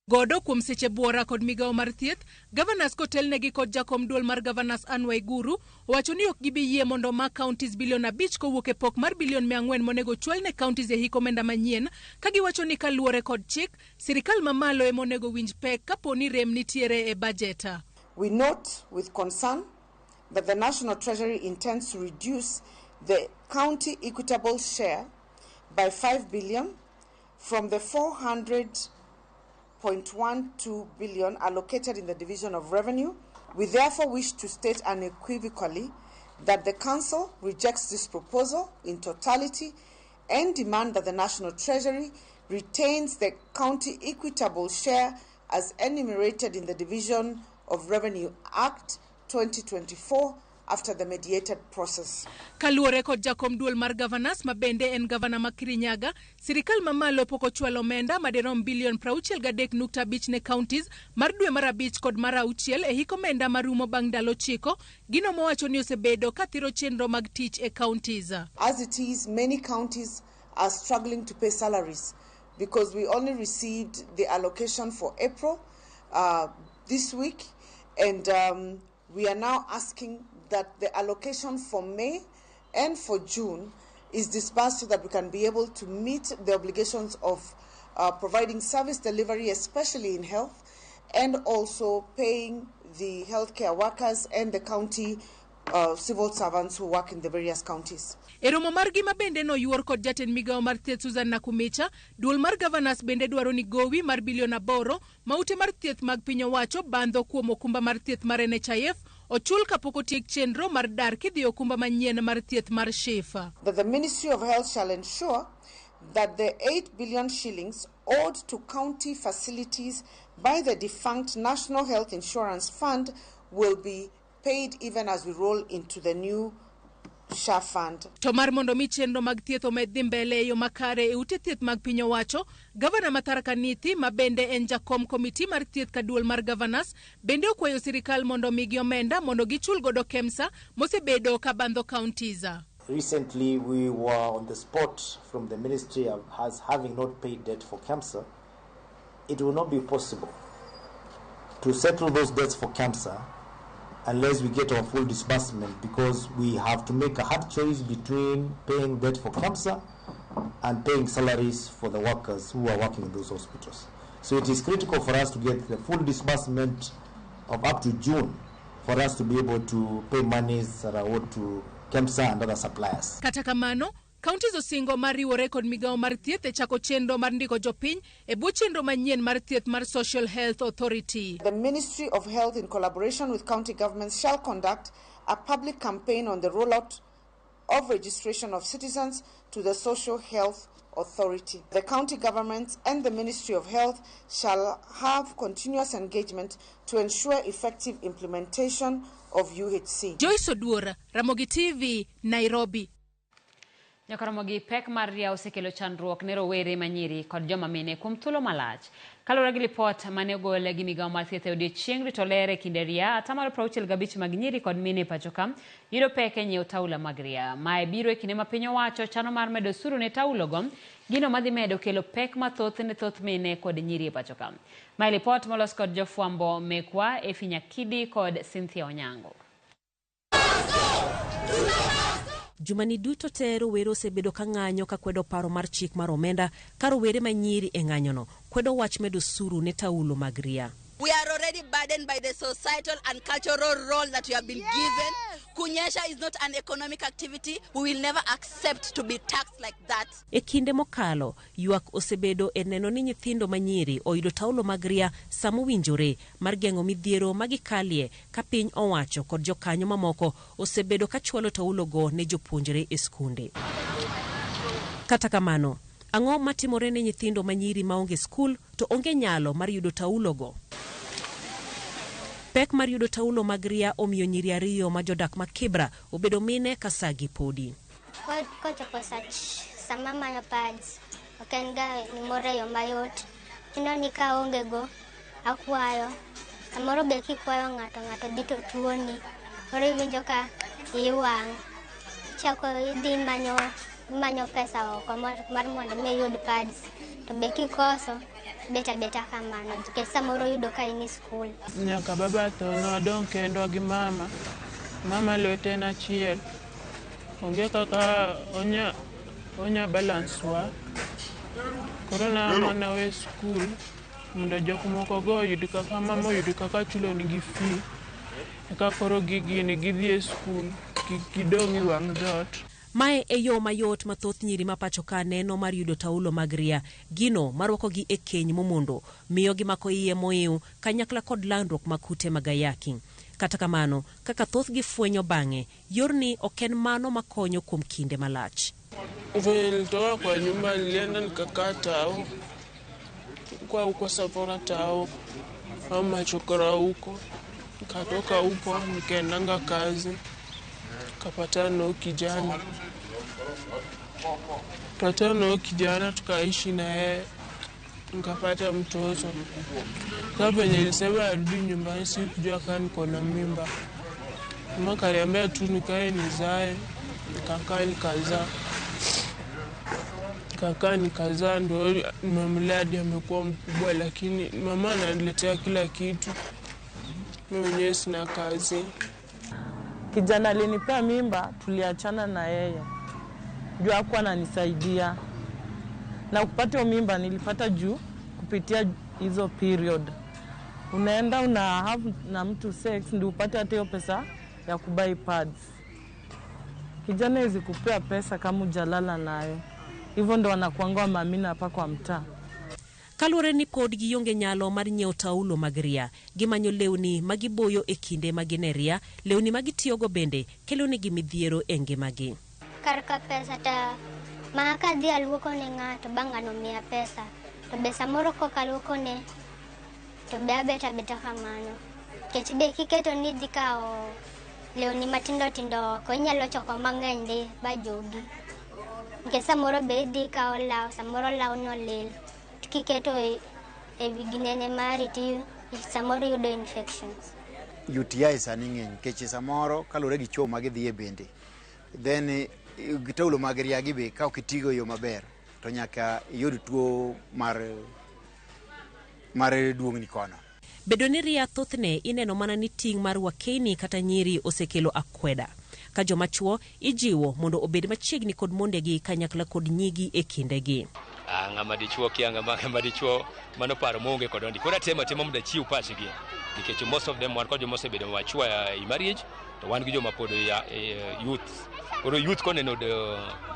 Godo kuom seche buora kod migawo mar thieth, governors kotelnegi kod jakom duol mar governors Anne Waiguru owacho ni ok gibi yie mondo omak counties bilion 5 kowuok e pok mar bilion 400 monego chwal ne counties e hik omenda manyien, ka giwacho ni kaluwore kod chik, sirikal mamalo ema onego winj pek kapo ni rem nitiere e bajet. We note with concern that the National Treasury intends to reduce the county equitable share by 5 billion from the 400.12 billion allocated in the Division of Revenue. We therefore wish to state unequivocally that the Council rejects this proposal in totality and demand that the National Treasury retains the county equitable share as enumerated in the Division of Revenue Act 2024 after the mediated process. Kaluwore kod jakom duol mar governors ma bende en gavana ma Kirinyaga, sirikal mamalo pok ochwalo omenda madirom bilion 63.5 ne counties mar dwe mar 5 kod mar 6 e hik omenda marumo bang' ndalo 9, gino mowacho ni osebedo kathiro chenro mag tich e counties. As it is, many counties are struggling to pay salaries because we only received the allocation for April this week, and we are now asking that the allocation for May and for June is disbursed so that we can be able to meet the obligations of providing service delivery, especially in health, and also paying the healthcare workers and the county civil servants who work in the various counties. E romo margi ma bende noyuor kod jatend migawo mar thieth Susan Nakumicha, duol mar governors bende dwaro ni gowi mar bilion 8 ma ute mar thieth mag piny owacho bandho kuom okumba mar thieth mar NHIF ochul kapok otiek chenro mar dar kidhi okumba manyien mar thieth mar SHIF. That the Ministry of Health shall ensure that the 8 billion shillings owed to county facilities by the defunct National Health Insurance Fund will be paid even as we roll into the new SHA fund. To mar mondo mi chenro mag thieth omed dhi mbele e yo makare e ute thieth mag piny owacho, Gavana ma Tharaka Nithi ma bende en jakom komiti mar thieth ka duol mar governors bende okwayo sirikal mondo omigi omenda mondo gichul godo KEMSA mosebedo ka bandho counties. Recently we were on the spot from the ministry of has having not paid debt for KEMSA. It will not be possible to settle those debts for KEMSA unless we get our full disbursement, because we have to make a hard choice between paying debt for KEMSA and paying salaries for the workers who are working in those hospitals. So it is critical for us to get the full disbursement of up to June for us to be able to pay monies that are owed to KEMSA and other suppliers. Kata kamano, counties osingo mar riwore kod migawo mar thieth e chako chenro mar ndiko jopiny e bwo chenro manyien mar thieth mar Social Health Authority. The Ministry of Health, in collaboration with county governments, shall conduct a public campaign on the rollout of registration of citizens to the Social Health Authority. The county governments and the Ministry of Health shall have continuous engagement to ensure effective implementation of UHC. Joyce Oduor, Ramogi TV, Nairobi. Nyakaramogi pek mar ria osekelo chandruok ne rowere manyiri kod joma mine kuom thuolo malach. Kaluwore gi lipot mane ogol gi migawo mar thieth e odiechieng' rito ler e kinde ria, 65% mag nyiri kod mine e pacho ka yudo pek e nyiewo taulo mag ria. Mae biro e kinde ma piny owacho chano mar medo osuru ne taulogo, gino madhi medo kelo pek mathoth ne thoth mine kod nyiri e pacho ka. Mae lipot molos kod jofwambo mekwa Efi Nyakidi kod Cynthia Onyango. Jumani duto te rowere osebedo ka ng'anyo ka kwedo paro mar chik mar omenda ka rowere manyiri e ng'anyono kwedo wach medo osuru ne taulo mag ria. We are already burdened by the societal and cultural role that we have been given. Kunyesha is not an economic activity. We will never accept to be taxed like that. E kinde mokalo, ywak osebedo e neno ni nyithindo manyiri oyudo taulo mag ria sama owinjore mar geng'o midhiero ma gikalie ka piny owacho kod jokanyo mamoko osebedo ka chwalo taulogo ne jopuonjre e skunde. Kata kamano, ang'o matimore ne nyithindo manyiri maonge skul to onge nyalo mar yudo taulogo? Pek mar yudo taulo mag ria omiyo nyiri ariyo ma jodak ma Kibra obedo mine ka sagi podi. Kochopo sama manyo pads, ok en ga gimoro e yo mayot. Ineno ni ka aonge go, akwayo. Samoro be kikwayo ng'ato, ng'ato dhi to tuoni. Koro iwinjo ka iyi wang'. Ichako idhi imanyo pesa oko mar mondo mi iyud pads. To be kikoso, bet abeta kamano, nikech samoro yudo ka in e skul. Nyaka baba tho nodong' kendwa gi mama. Mama lwete en achiel. Onge kaka onya balance wa. Koro na we skul mondo jok moko go oyud kaka mama oyud kaka chulonigi fee. Eka koro gigini gidhi e skul kik gidong' e wang' dhoot. Mae e yo mayot ma thoth nyiri ma pacho ka neno mar yudo taulo mag ria, gino marwakogi e keny momondo, miyo gimako iye moiw kanyakla kod landruok mag kute mag ayaki. Kata kamano, kaka thothgi fwenyo bang'e, yorni ok en mano makonyo kuom kinde malach. Nilitoka kwa nyumba nilienda nikakaa tao, kwa huko Sapora tao, au machokora huko, nikatoka huko nikaendanga kazi. Kapatana na kijana tukaishi na yeye, nikapata mtoto. Sasa penye nilisema arudi nyumbani sikujua kama niko na mimba. Mama akaniambia tu nikae nizae, nikakaa nikazaa. Nikakaa nikazaa, ndio nimemlea hadi amekuwa mkubwa, lakini mama ananiletea kila kitu. Mimi mwenyewe sina kazi. Kijana alinipea mimba, tuliachana na yeye. Juu hakuwa ananisaidia. Na kupata hiyo mimba nilipata juu kupitia hizo period. Unaenda una have na mtu sex ndio upate hata hiyo pesa ya kubuy pads. Kijana hawezi kupea pesa kama hujalala nayo. Hivyo ndo wanakuanga wameamini hapa kwa mtaa. Kaluwore ni pod gionge nyalo mar nyiewo taulo mag ria, gimanyo lewni ma giboyo e kinde ma gin e ria, lewni ma gitiyogo bende kelonegi midhiero e ngimagi. Kar ka pesa ta ma kadhi aluoko ne ng'ato ba ng'ano miya pesa to be samoro kok aluoko ne to be abet abeta kamano. Nikech be kiketo ni idhi kawo lewni matindo tindo oko inyalo choko mang'eny ndi ba jogi. Nikech samoro be idhi ikawo law, samoro lawno lil. Kiketo e wi ginene mari to samoro iyudo infections. UTI sani ng'eny nikech samoro kaluwore gi choo ma gidhiye bende then taulo mag riagi be ka ok itigo e yo maber to nyaka iyud tuo mar duong'ni kono. Bedo ni ria thothne ineno mana ni ting' mar wakeni kata nyiri osekelo akweda. Ka joma chuo ijiwo mondo obed machiegni kod mondegi kanyakla kod nyigi e kindegi. Ng'ama dichuo kia ng'ama dichuo mano paro maonge kod ondi. Koro atemo atema mondo achiw pachgi nikech most of them wan kod joma osebedo machua e marriage to wan gi joma pod youth. Koro youth koneno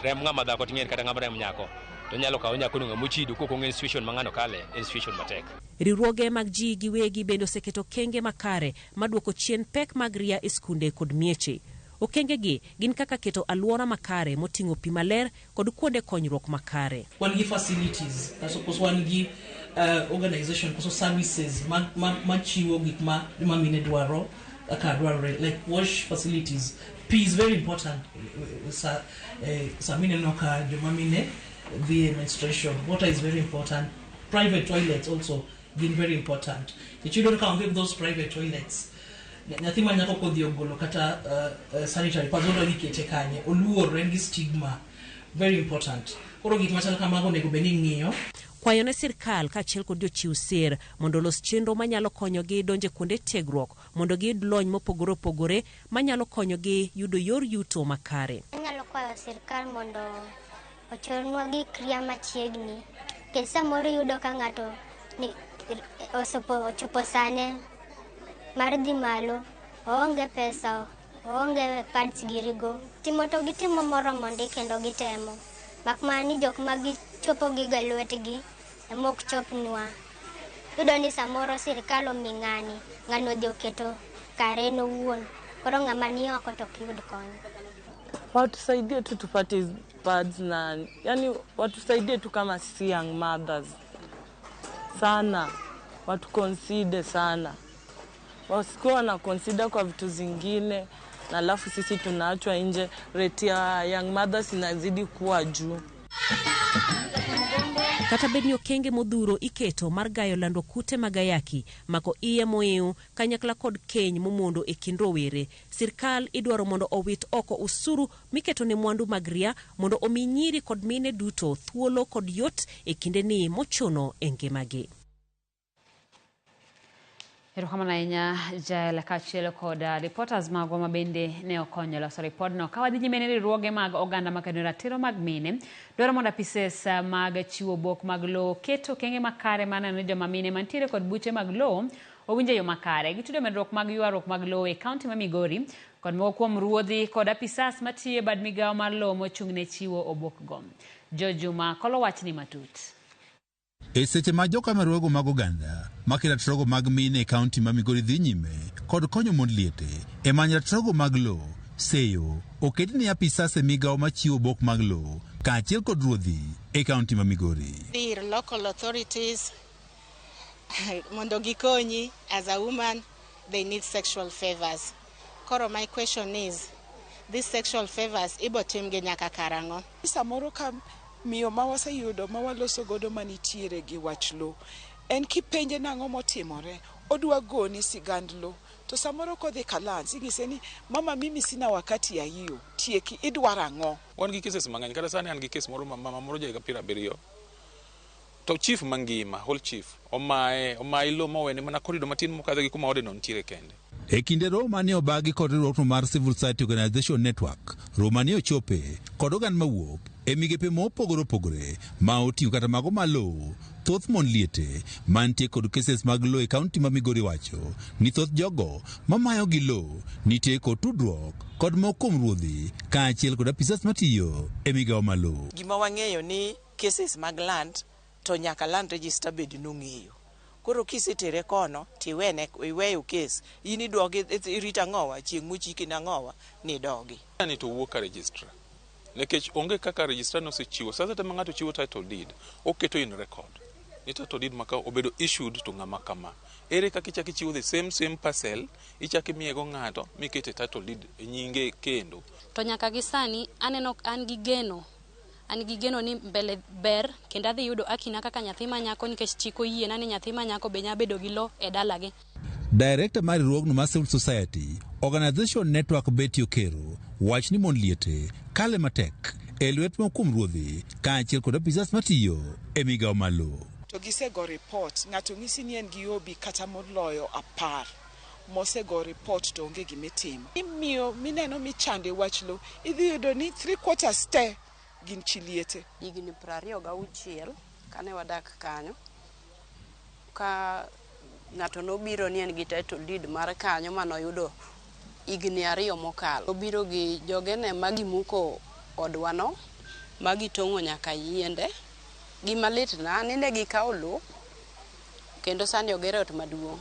rem ng'ama dhako ting'eni kata ng'ama rem nyako to nyalo kawo nyako no ng'ama ochido kok ong'e situation ma ng'ano kale en situation matek. Riwruoge mag ji giwegi bende oseketo okenge makare maduoko chien pek mag ria e skunde kod mieche. Okengegi gin kaka keto alwora makare moting'o pi maler kod kuonde konyruok makare. Wan gi facilities, koso wan gi organization koso services machiwo gik ma joma mine dwaro kaka dwarore, like wash facilities. Pi is very important. Sa mineno ka joma mine dhi e menstruation, water is very important. Private toilets also gin very important. Iyudo ka onge those private toilets, nyathi ma nyako kodhi ogolo kata sanitary pads odwa ni kete kanye, oluor, en gi stigma. Very important. Koro gik machal kamago onego bed ni ing'iyo. Kwayo ne sirkal kaachiel kod jochiw sir mondo olos chenro manyalo konyogi donjo e kuonde tiegruok mondo giyud lony mopogore opogore manyalo konyogi yudo yor yuto makare. Anyalo kwayo sirkal mondo ochornwa gik ria machiegni. Nikech samoro iyudo ka ng'ato ochopo sane mar dhi malo, oonge pesa, oonge pads girigo. Timo to gitimo moromo ndi kendo gitemo. Mak mana ni jok ma gichopo gigo e lwetgi ema ok chopnwa. Iyudo ni samoro sirkal omi ng'ani, ng'ani odhi oketo kare en owuon. Koro ng'ama ni oko to ok yud kony. Watusaidie tu tupate pads na, yani watusaidie tu kama sisi young mothers. Sana, watu consider sana. Wasikuwa wana consider kwa vitu zingine na alafu sisi tunaachwa nje, rate ya young mothers inazidi kuwa juu. Kata bed ni okenge modhuro iketo mar gayo lando kute mag ayaki, mako iye moiw kanyakla kod keny momondo e kind rowere, sirkal idwaro mondo owit oko osuru miketo ne mwandu mag ria mondo omi nyiri kod mine duto thuolo kod yot e kindeni mochuno e ngimagi. Erokamano ahinya Jael kaachiel kod reporters magwa ma bende ne okonyo loso ripodno. Ka wadhi nyime ne riwruoge mag oganda makedo ratiro mag mine dwaro mondo apises mag chiwo obok mag lowo keto okenge makare mar neno ni joma mine mantiere kod buche mag lowo owinjo e yo makare. Gitudo medruok mag ywaruok mag lowo e kaunti ma Migori kod moko kuom ruodhi kod apisas matiyo e bad migawo mar lowo mochung' ne chiwo obokgo. Jojuma kolo wachni matut. E seche ma jokameruogo mag oganda makedo ratiro mag mine e kaunti ma Migori dhi nyime kod konyo mond liete e manyo ratiro mag lowo, seyo oket ne apisas e migawo machiwo obok mag lowo kaachiel kod ruodhi e kaunti ma Migori. Ir local authorities mondo gikonyi as a woman, they need sexual favors. Koro my question is, these sexual favors ibo timgi nyaka karang'o? Samoro ka miyo ma waseyudo ma waloso godo manitiere gi wach lowo, en kipenje nang'o motimore, odwa goni sigand lowo. To samoro kodhi Kalans, inyise ni mama mimi sina wakati ya hiyo, tieki idwaro ang'o? Wan gi cases mang'eny, kata sani an gi case moro mama moro ja higa 70. To chief mangima, whole chief, omaye lowo mowene mana corridor matin mokadho gi kuma ode no nitiere kende. E kinde romo mane obagi kod riwruokno mar Civil Society Organization Network, romo mane ochope kod oganda mawuok e migepe mopogore opogore ma oting'o kata mago ma lowo, thoth mon liete mantie kod cases mag lowo e kaunti ma Migori wacho ni thoth jogo mamayo gi lowo nitie kod tudruok kod moko kuom ruodhi kaachiel kod apisas matiyo e migawo ma lowo. Gima wang'eyo ni cases mag land to nyaka land register bed nong'eyo. Koro kisetere kono tiwene iweyo case in idogi irito ang'owa chieng' mochiki nang'owa ni idogi. Ni to wuok ka registrar. Nikech onge kaka registrar nosechiwo. Sasa te ma ng'ato chiwo title deed, oketo in record. Ni title deed ma ka obedo issued to ng'ama kama. Ere kaka ichako ichiwo the same same parcel, ichako imiyego ng'ato mikete title deed e nyinge kendo. To nyaka gi sani aneno an gi geno an gi geno ni mbele ber kendo adhi yudo akina kaka nyathi ma nyako nikech chik oyiena ni nyathi ma nyako be nya bedo gi lo e dalagi. Director mar riwruogno mar Civil Society Organization Network Betty Okero wach ni mon liete kale matek e lwet moko kuom ruodhi kaachiel kod apisas matiyo e migawo mar lowo. To gisego report, ng'ato ng'isi ni en gi obi kata moloyo 10 mosego report to onge gimitimo. Imiyo mineno michande wach lo, idhi yudo ni 3/4 te gin chi liete. Higni 26 kane wadak kanyo, ka ng'ato nobiro ni en gi title deed mar kanyo manoyudo higni 2 mokalo. Obiro gi jogene ma gimuko odwano, ma gitong'o nyaka yiende. Gima litna ni ne gikawo lowo kendo sani ogero ot maduong'.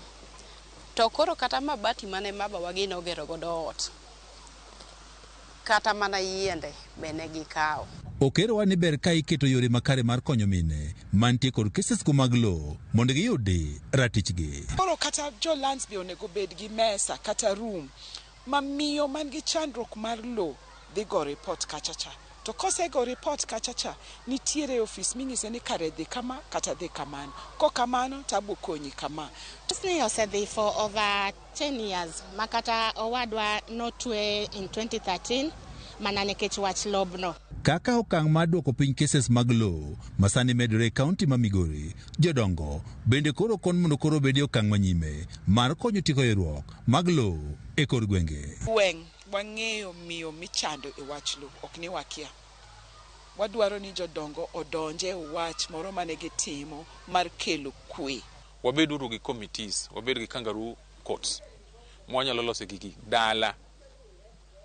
To koro kata mabati mane babawa gi nogero godo ot, kata mana yiende be ne gikawo. Okerowa ni ber ka iketo yore makare mar konyo mine mantie kod cases go mag lowo mondo giyudi ratichgi. Koro kata jo lands be onego bed gi mesa kata room ma miyo man gi chandruok mar lowo dhi go report kacha cha. To kosego report kacha cha, nitiere ofis ming'ise ni kare dhi kama kata dhi kamano. Kok kamano to abo konyi kama. Ni osedhi for over 10 years makata owadwa notwe in 2013 mana nikech wach lobno. Kaka okang' mar duoko piny cases mag lowo masani medore e kaunti ma Migori, jodongo bende koro kon mondo koro obed e okang' manyime mar konyo tieko ywaruok mag lowo e kor gwenge. Gweng' wang'eyo miyo michando e wach lowo, ok ni wakia. Wadwaro ni jodongo odonje e wach moro mane gitimo mar kelo kwe. Wabeduru gi committees, wabed gi kangaroo courts mwanyalo loso gigi dala.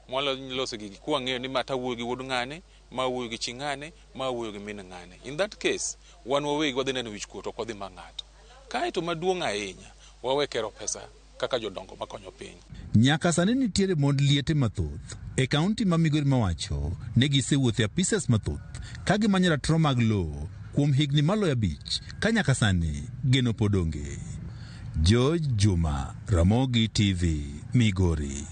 Mwanyalo loso gigi kwang'eyo ni ma tawuoyo gi wuod ng'ane, ma wuoyo gi chi ng'ane, ma wuoyo gi min ng'ane. In that case, wan wawegi wadhi neno wich kuot, ok wadhi ma ng'ato. Kaeto maduong' ahinya, wawe kero pesa kaka jodongo makonyo piny. Nyaka sani nitiere mond liete mathoth e kaunti ma Migori mawacho ne gisewuotho e apisas mathoth ka gimanyo ratiro mag lowo kuom higni maloyo 5 ka nyaka sani geno pod onge. George Juma, Ramogi TV, Migori.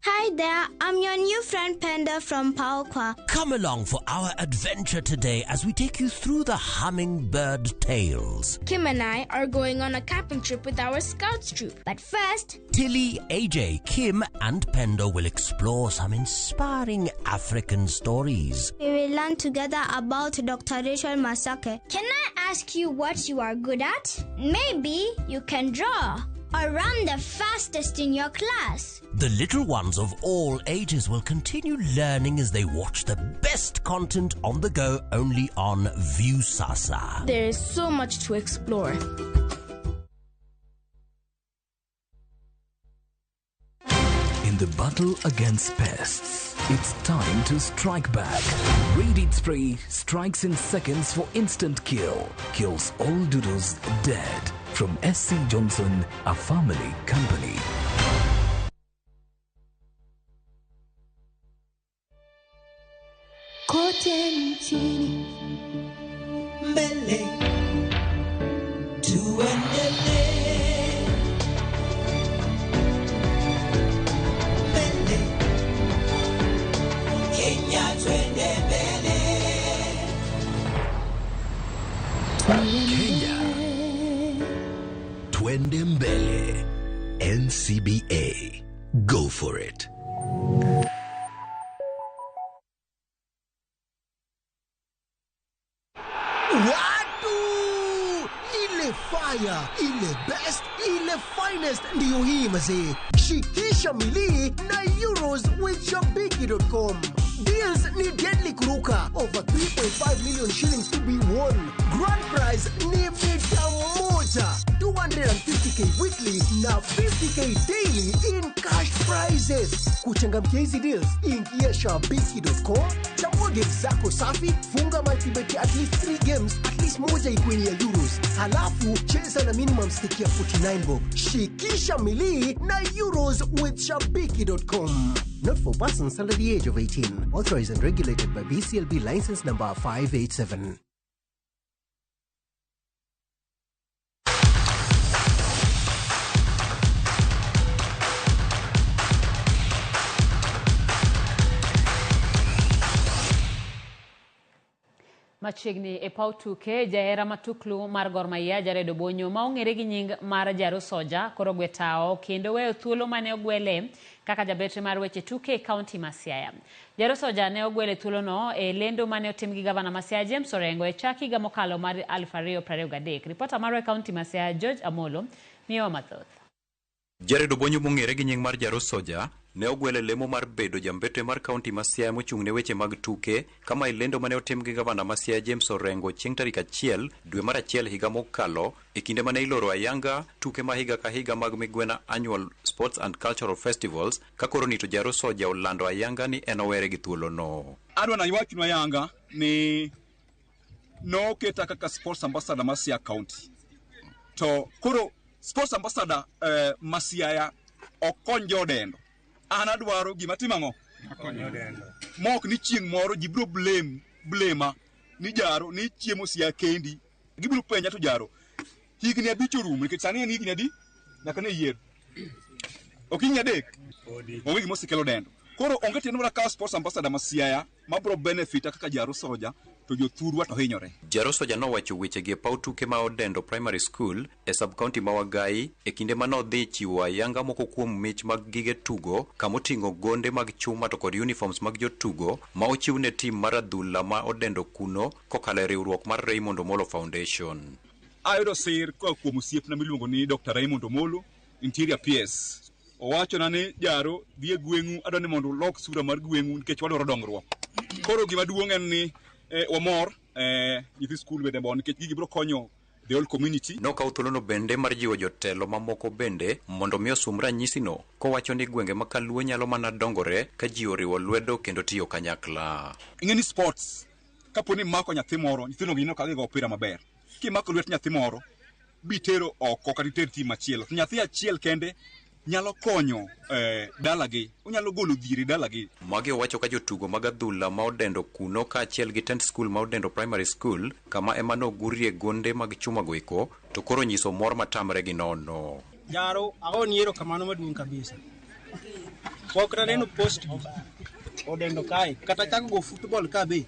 Hi there, I'm your new friend Penda from Paokwa. Come along for our adventure today as we take you through the hummingbird tales. Kim and I are going on a camping trip with our scouts troop. But first, Tilly, AJ, Kim and Pendo will explore some inspiring African stories. We will learn together about Dr. Rachel Masake. Can I ask you what you are good at? Maybe you can draw or run the fastest in your class. The little ones of all ages will continue learning as they watch the best content on the go only on Viusasa. There is so much to explore. In the battle against pests, it's time to strike back. Raid Spray strikes in seconds for instant kill. Kills all doodles dead. From SC Johnson, a family company. Kote nchini mbele tuendele mbele Kenya twende mbele. Kenya twende mbele. NCBA. Go for it. Haya, ile best, ile finest ndiyo hii mazee. Shikisha milii na Euros with Shabiki.com. Deals ni deadly kuruka. Over 3.5 million shillings to be won. Grand prize ni mita moja. 250k weekly na 50k daily in cash prizes. Kuchangamkia hizi deals, ingia shabiki.com, chagua games zako safi, funga multibet ya at least 3 games, at least moja ikuwe ni ya Euros. Halafu cheza na minimum stake ya 49 bob. Shikisha milii na Euros with shabiki.com. Not for persons under the age of 18. Authorized and regulated by BCLB license number 587. Machiegni e paw tuke, jahera matuklu mar Gor Mahia Jared Obonyo ma ong'ere gi nying mar Jaro Soja koro gwe tao kendo weyo thuolo mane ogwele kaka jabetre mar weche tuke e kaunti ma Siaya. Jaro Soja ne ogwele thuolono e lendo mane otim gi gavana ma Siaya James Orengo e chak higa mokalo mar 2023. Ripota marwa e kaunti ma Siaya George Amolo miyowa mathoth. Jared Obonyo mong'ere gi nying mar Jaro Soja ne ogwele lemo mar bedo jambetre mar kaunti ma Siaya mochung' ne weche mag tuke kama e lendo mane otim gi gavana ma Siaya James Orengo chieng' tarik 1 dwe mar 1 higa mokalo e kinde mane iloro ayanga tuke ma higa ka higa mag Migwena Annual Sports and Cultural Festivals ka koro ni to Jaro Soja olando ayanga ni en owere gi thuolono. Adwa na iwachnu ayanga ni noketa kaka sports ambassador ma Siaya County. To koro sports ambassador ma Siaya ok kony jodendo. An adwaro gima timo ang'o? Mok ni chieng' moro ji biro blema ni Jaro ni chiemo Siaya kendi. Gibiro penja to Jaro higni 5 orumo nikech sani en higni adi nyaka ne yier. Ok higni 3. Onge gima osekelo dendo. Koro onge tiende mar kawo sports ambassador ma Siaya mabiro benefit kaka Jaro Soja to jothurwa to hinyore. Jaro Soja nowacho wechegi e paw tuke ma Odendo Primary School e sub-county ma Wagai e kinde ma nodhi chiwo ayanga moko kuom mich mag gige tugo kamoting'o gonde mag chuma to kod uniforms mag jotugo ma ochiw ne tim mar adhula ma Odendo kuno kokalo e riwruok mar Raymond Omolo Foundation. Ayudo sir koa kuom osiepna miluongo ni Dr. Raymond Omolo, Interior PS. Owachona ni Jaro dhi e gweng'u, adwa ni mondo ulok sura mar gweng'u nikech wadwaro dongruok. Koro gima duong' en ni wamor nyithi skul bende mor nikech gigi biro konyo the whole community. Nokawo thuolono bende mar jiwo jotelo mamoko bende mondo mi osum ranyisino kowacho ni gwenge ma Kaluo nyalo mana dongore ka ji oriwo lwedo kendo tiyo kanyakla. Ing'e ni sports kapo ni mako nyathi moro, nyithindo gineno ka gigo opira maber. Kimako lwet nyathi moro bitero oko kata iter tim machielo. To nyathi achiel kende nyalo konyo dalagi, onyalo golo dhier e dalagi. Magi owacho ka jotugo mag adhula ma Odendo kuno kaachiel gi tent school ma Odendo Primary School kama ema nogurie gonde mag chuma goeko to koro nyiso mor matamre gi nono. Jaro, agoni erokamano maduong' kabisa. Pok naneno post Odendo kae, kata chako go football ka be.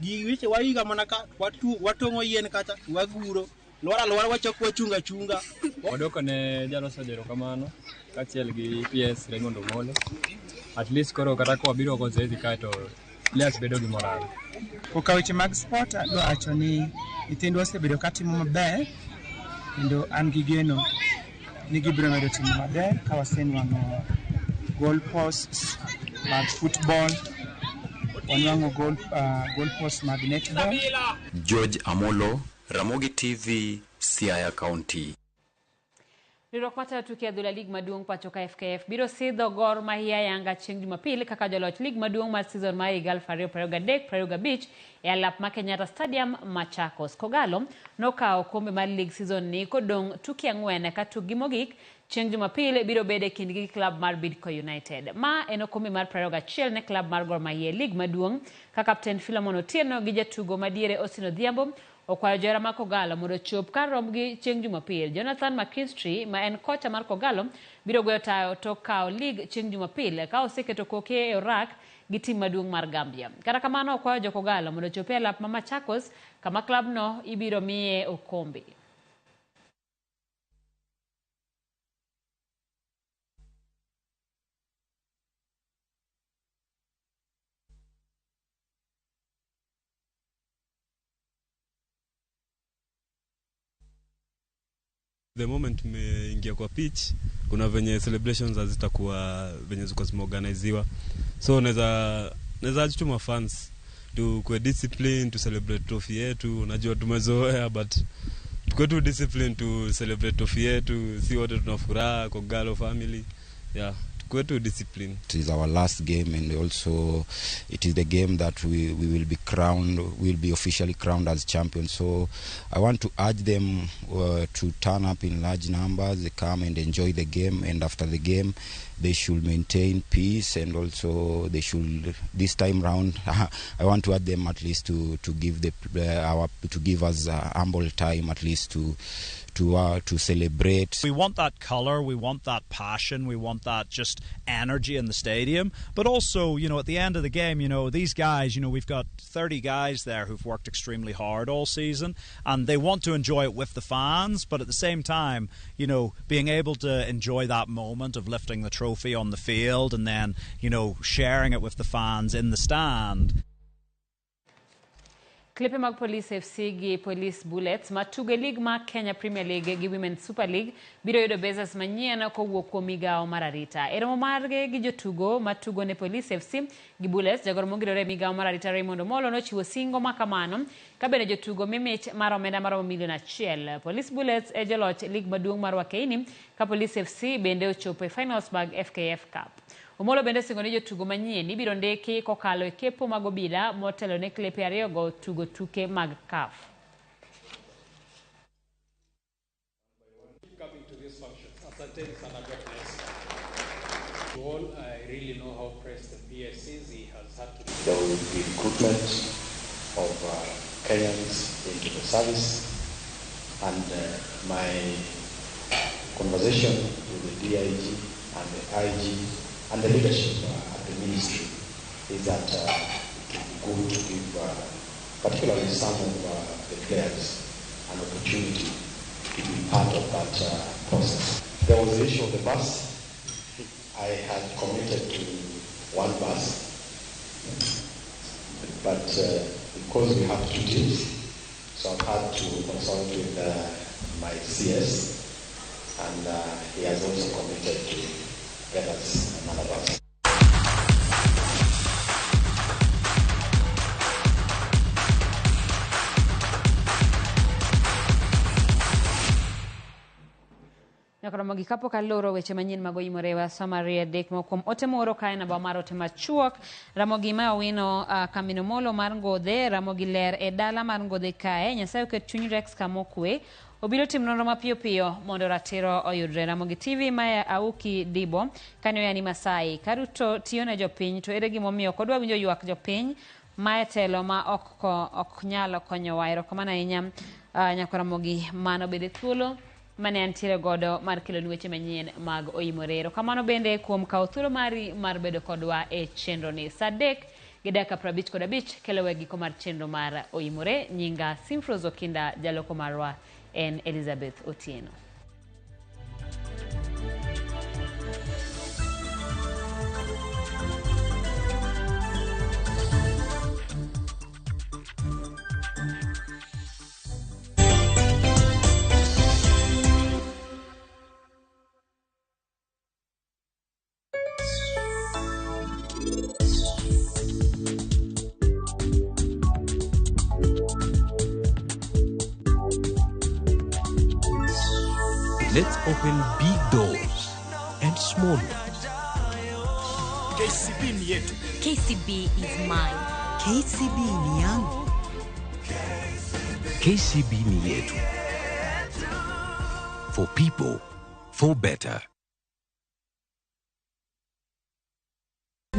Gi weche waiga mana ka watong'o yien kata waguro. Lwar alwora wachako wachunga chunga. Wadwoko ne Jaro Soja erokamano kaachiel gi PS Raymond Omolo. At least koro kata ka wabiro go zoezi kae to players bedo gi morale. Koka weche mag sport adwa wacho ni nyithindwa osebedo katimo maber kendo an gi geno ni gibiro medo timo maber ka wasenwang'o goal posts mag football, wanwang'o goal posts mag netball. George Amolo, Ramogi TV, Siaya County. Riwruok matayo tuke adhula lig maduong' pacho ka FKF biro sidho Gor Mahia Yanga chieng' Jumapil kaka joloch lig maduong' mar season mar higa 2023-2025 e alap ma Kenyatta Stadium, Machakos. Kogalo nokawo okombe mar lig season ni kodong' tuke 4 ka tukgi mogik chieng' Jumapil biro bedo e kindgi gi klab mar Bidco United. Ma en okombe mar 21 ne klab mar Gor Mahia e lig maduong' ka kapten Philemon Otieno gi jatugo madiere Austin Odhiambo okwayo johera mar Kogalo mondo ochop kar rombgi chieng' Jumapil. Jonathan McKinstry ma en kocha mar Kogalo biro gweyo tayo tok kawo lig chieng' Jumapil ka oseketo koke e orak gi tim maduong' mar Gambia. Kata kamano okwayo jo Kogalo mondo ochop e alap ma Machakos kama klabno ibiro miye okombe. The moment tumeingia kwa pitch, kuna venye celebrations hazitakuwa venye zilikuwa zimeorganiziwa, so naweza tu fans tukue discipline to celebrate trophy yetu. Unajua tumezoea, but tukue tu discipline to celebrate trophy yetu. Si wote tuna furaha kwa Galo family, yeah, tukue tu discipline. It is our last game, and also it is the game that we will be crowned, will be officially crowned as champions. So I want to urge them to turn up in large numbers, they come and enjoy the game, and after the game they should maintain peace, and also they should, this time round, I want to urge them at least to give the to give us ample time at least to celebrate. We want that colour, we want that passion, we want that just energy in the stadium. But also, you know, at the end of the game, you know, these guys, you know, we've got 30 guys there who've worked extremely hard all season, and they want to enjoy it with the fans, but at the same time, you know, being able to enjoy that moment of lifting the trophy on the field and then, you know, sharing it with the fans in the stand. Klepe mag Police FC gi Police Bullets matugo League ma Kenya Premier League gi Women's Super League biro yudo besas manyien kowuok kuom migawo mar arita. E romo margi gi jotugo matugo ne Police FC gi Bullets, jagoro mongirore e migawo mar arita Raymond Omolo nochiwo singo makamano ka bende jotugo mi mich mar omenda maromo milion 1. Police Bullets e joloch lig maduong' mar Wakeini ka Police FC bende ochopo e finals mag FKF Cup. Omolo bende osingo ni jotugo manyien ibiro ndiki kokalo e kepo mag obila motelo ne klepe ariyogo tugo tuke mag CAF. There will be recruitment of Kenyans into the service, and my conversation with the DIG and the IG and the leadership at the ministry is that it would be good to give particularly some of the players an opportunity to be part of that process. There was the issue of the bus. I had committed to one bus, but because we have two teams, so I've had to consult with my CS, and he has also committed to get us another bus. Nyakoromogi kapok aloro weche manyien mag Oyimore Summary adek mokuom ote moro kae namba mar ote machuok. Ramogi ma Owino Kamino Molo mar Ngodhe, Ramogi ler e dala mar Ngodhe kae. Nyasaye oket chuny Rex kamokwe. Obiro timo nonro mapiyo piyo mondo ratiro oyudre. Ramogi TV ma Auki Dibo kanyo yani Masai. Karuto tiyo ne jopiny to ere gimomiyo ok odwa winjo ywak jopiny ma e telo ma ok nyal konyowa. Erokamano ahinya Nyakoromogi mano bende thuolo mane antiere godo mar keloni weche manyien mag Oyimore. Erokamano bende kuom kawo thuolo mari mar bedo kodwa e chenro ni. Saa 3:55 kelo we giko mar chenro mar Oyimore. Nyinga Simfros Okinda, jaloko marwa en Elizabeth Otieno. Let's open big doors and small ones. KCB ni yetu. KCB is mine. KCB ni yangu. KCB ni yetu. For people, for better.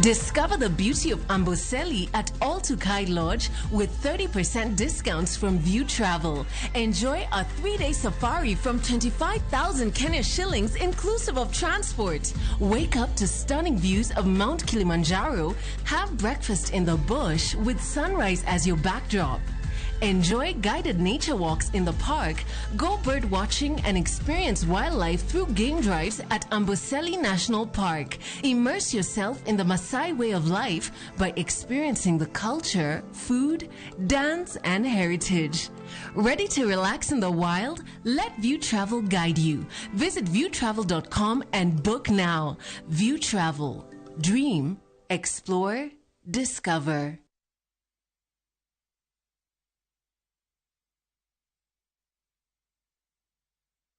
Discover the beauty of Amboseli at All Tukai Lodge with 30% discounts from View Travel. Enjoy a 3-day safari from 25,000 Kenya shillings inclusive of transport. Wake up to stunning views of Mount Kilimanjaro. Have breakfast in the bush with sunrise as your backdrop. Enjoy guided nature walks in the park, go bird watching, and experience wildlife through game drives at Amboseli National Park. Immerse yourself in the Maasai way of life by experiencing the culture, food, dance, and heritage. Ready to relax in the wild? Let View Travel guide you. Visit viewtravel.com and book now. View Travel. Dream, explore, discover.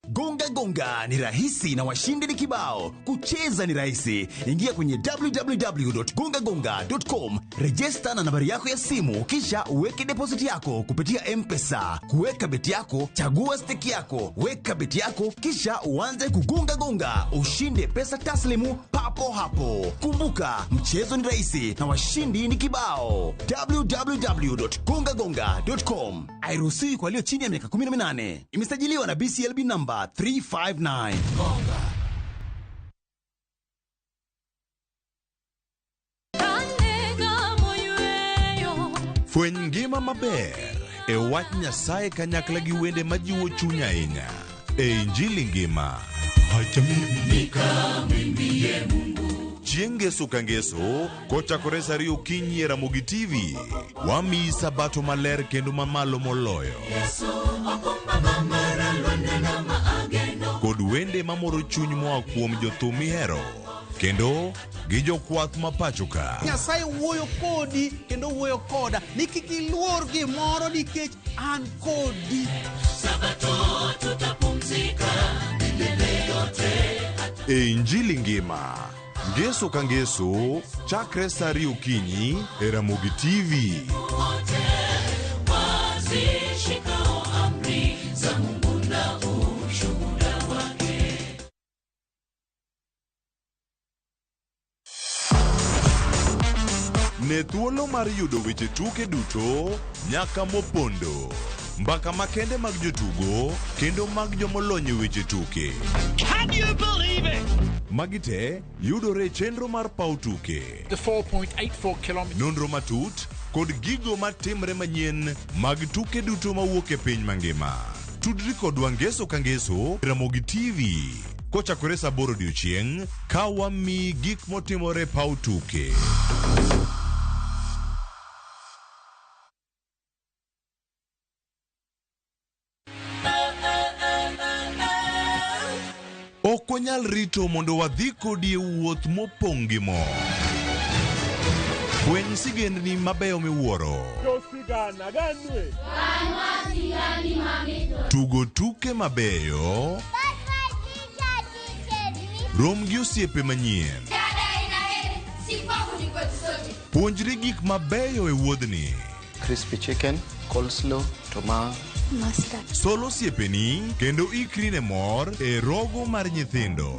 Gonga gonga ni rahisi na washindi ni kibao. Kucheza ni rahisi. Ingia kwenye www.gongagonga.com, rejesta na nambari yako ya simu, kisha uweke deposit yako kupitia M-Pesa. Kuweka beti yako, chagua stake yako, weka beti yako, kisha uanze kugonga gonga, ushinde pesa taslimu papo hapo. Kumbuka, mchezo ni rahisi na washindi ni kibao. www.gongagonga.com. Hairuhusiwi kwa walio chini ya miaka 18. Imesajiliwa na BCLB namba 359. Fweny ngima maber e wach Nyasaye kanyakla gi wende majiwo chuny ahinya e Injili ngima. Chieng' ngeso ka ngeso kochakore sa 2 okinyi e Ramogi TV, wamiyi sabato maler kendo mamalo moloyo kod wende mamoro chuny moa kuom jothum mihero kendo gi jokwath ma pacho ka. Nyasaye wuoyo kodi kendo wuoyo koda ni kik iluor gimoro nikech an kodi. Sabato tutapumzika milele yote. E Injili ngima, ngeso ka ngeso, chakre sa 2 okinyi e Ramogi TV. Wote wazishikao amri za Mungu na ushuhuda wake. Ne thuolo mar yudo weche tuke duto nyaka mopondo, mbaka makende mag jotugo kendo mag jomolony e weche tuke. Can you believe it? Magi te yudore e chenro mar paw tuke. The 4.84 kilometers. Nonro matut kod gigo matimre manyien mag tuke duto mawuok e piny mangima. Tudri kodwa ngeso ka ngeso Ramogi TV kochakore sa 8 odiochieng' ka wamiyi gik motimore e paw tuke. Ok wanyal rito mondo wadhi kodi e wuoth mopong' gi mor. Fweny sigendni mabeyo miwuoro. Tugo tuke mabeyo. Rom gi osiepe manyien. Puonjri gik mabeyo e wuodhni. Crispy chicken, coleslaw, tomato. Mustard. Sol osiepeni kendo ikri ne mor e rogo mar nyithindo.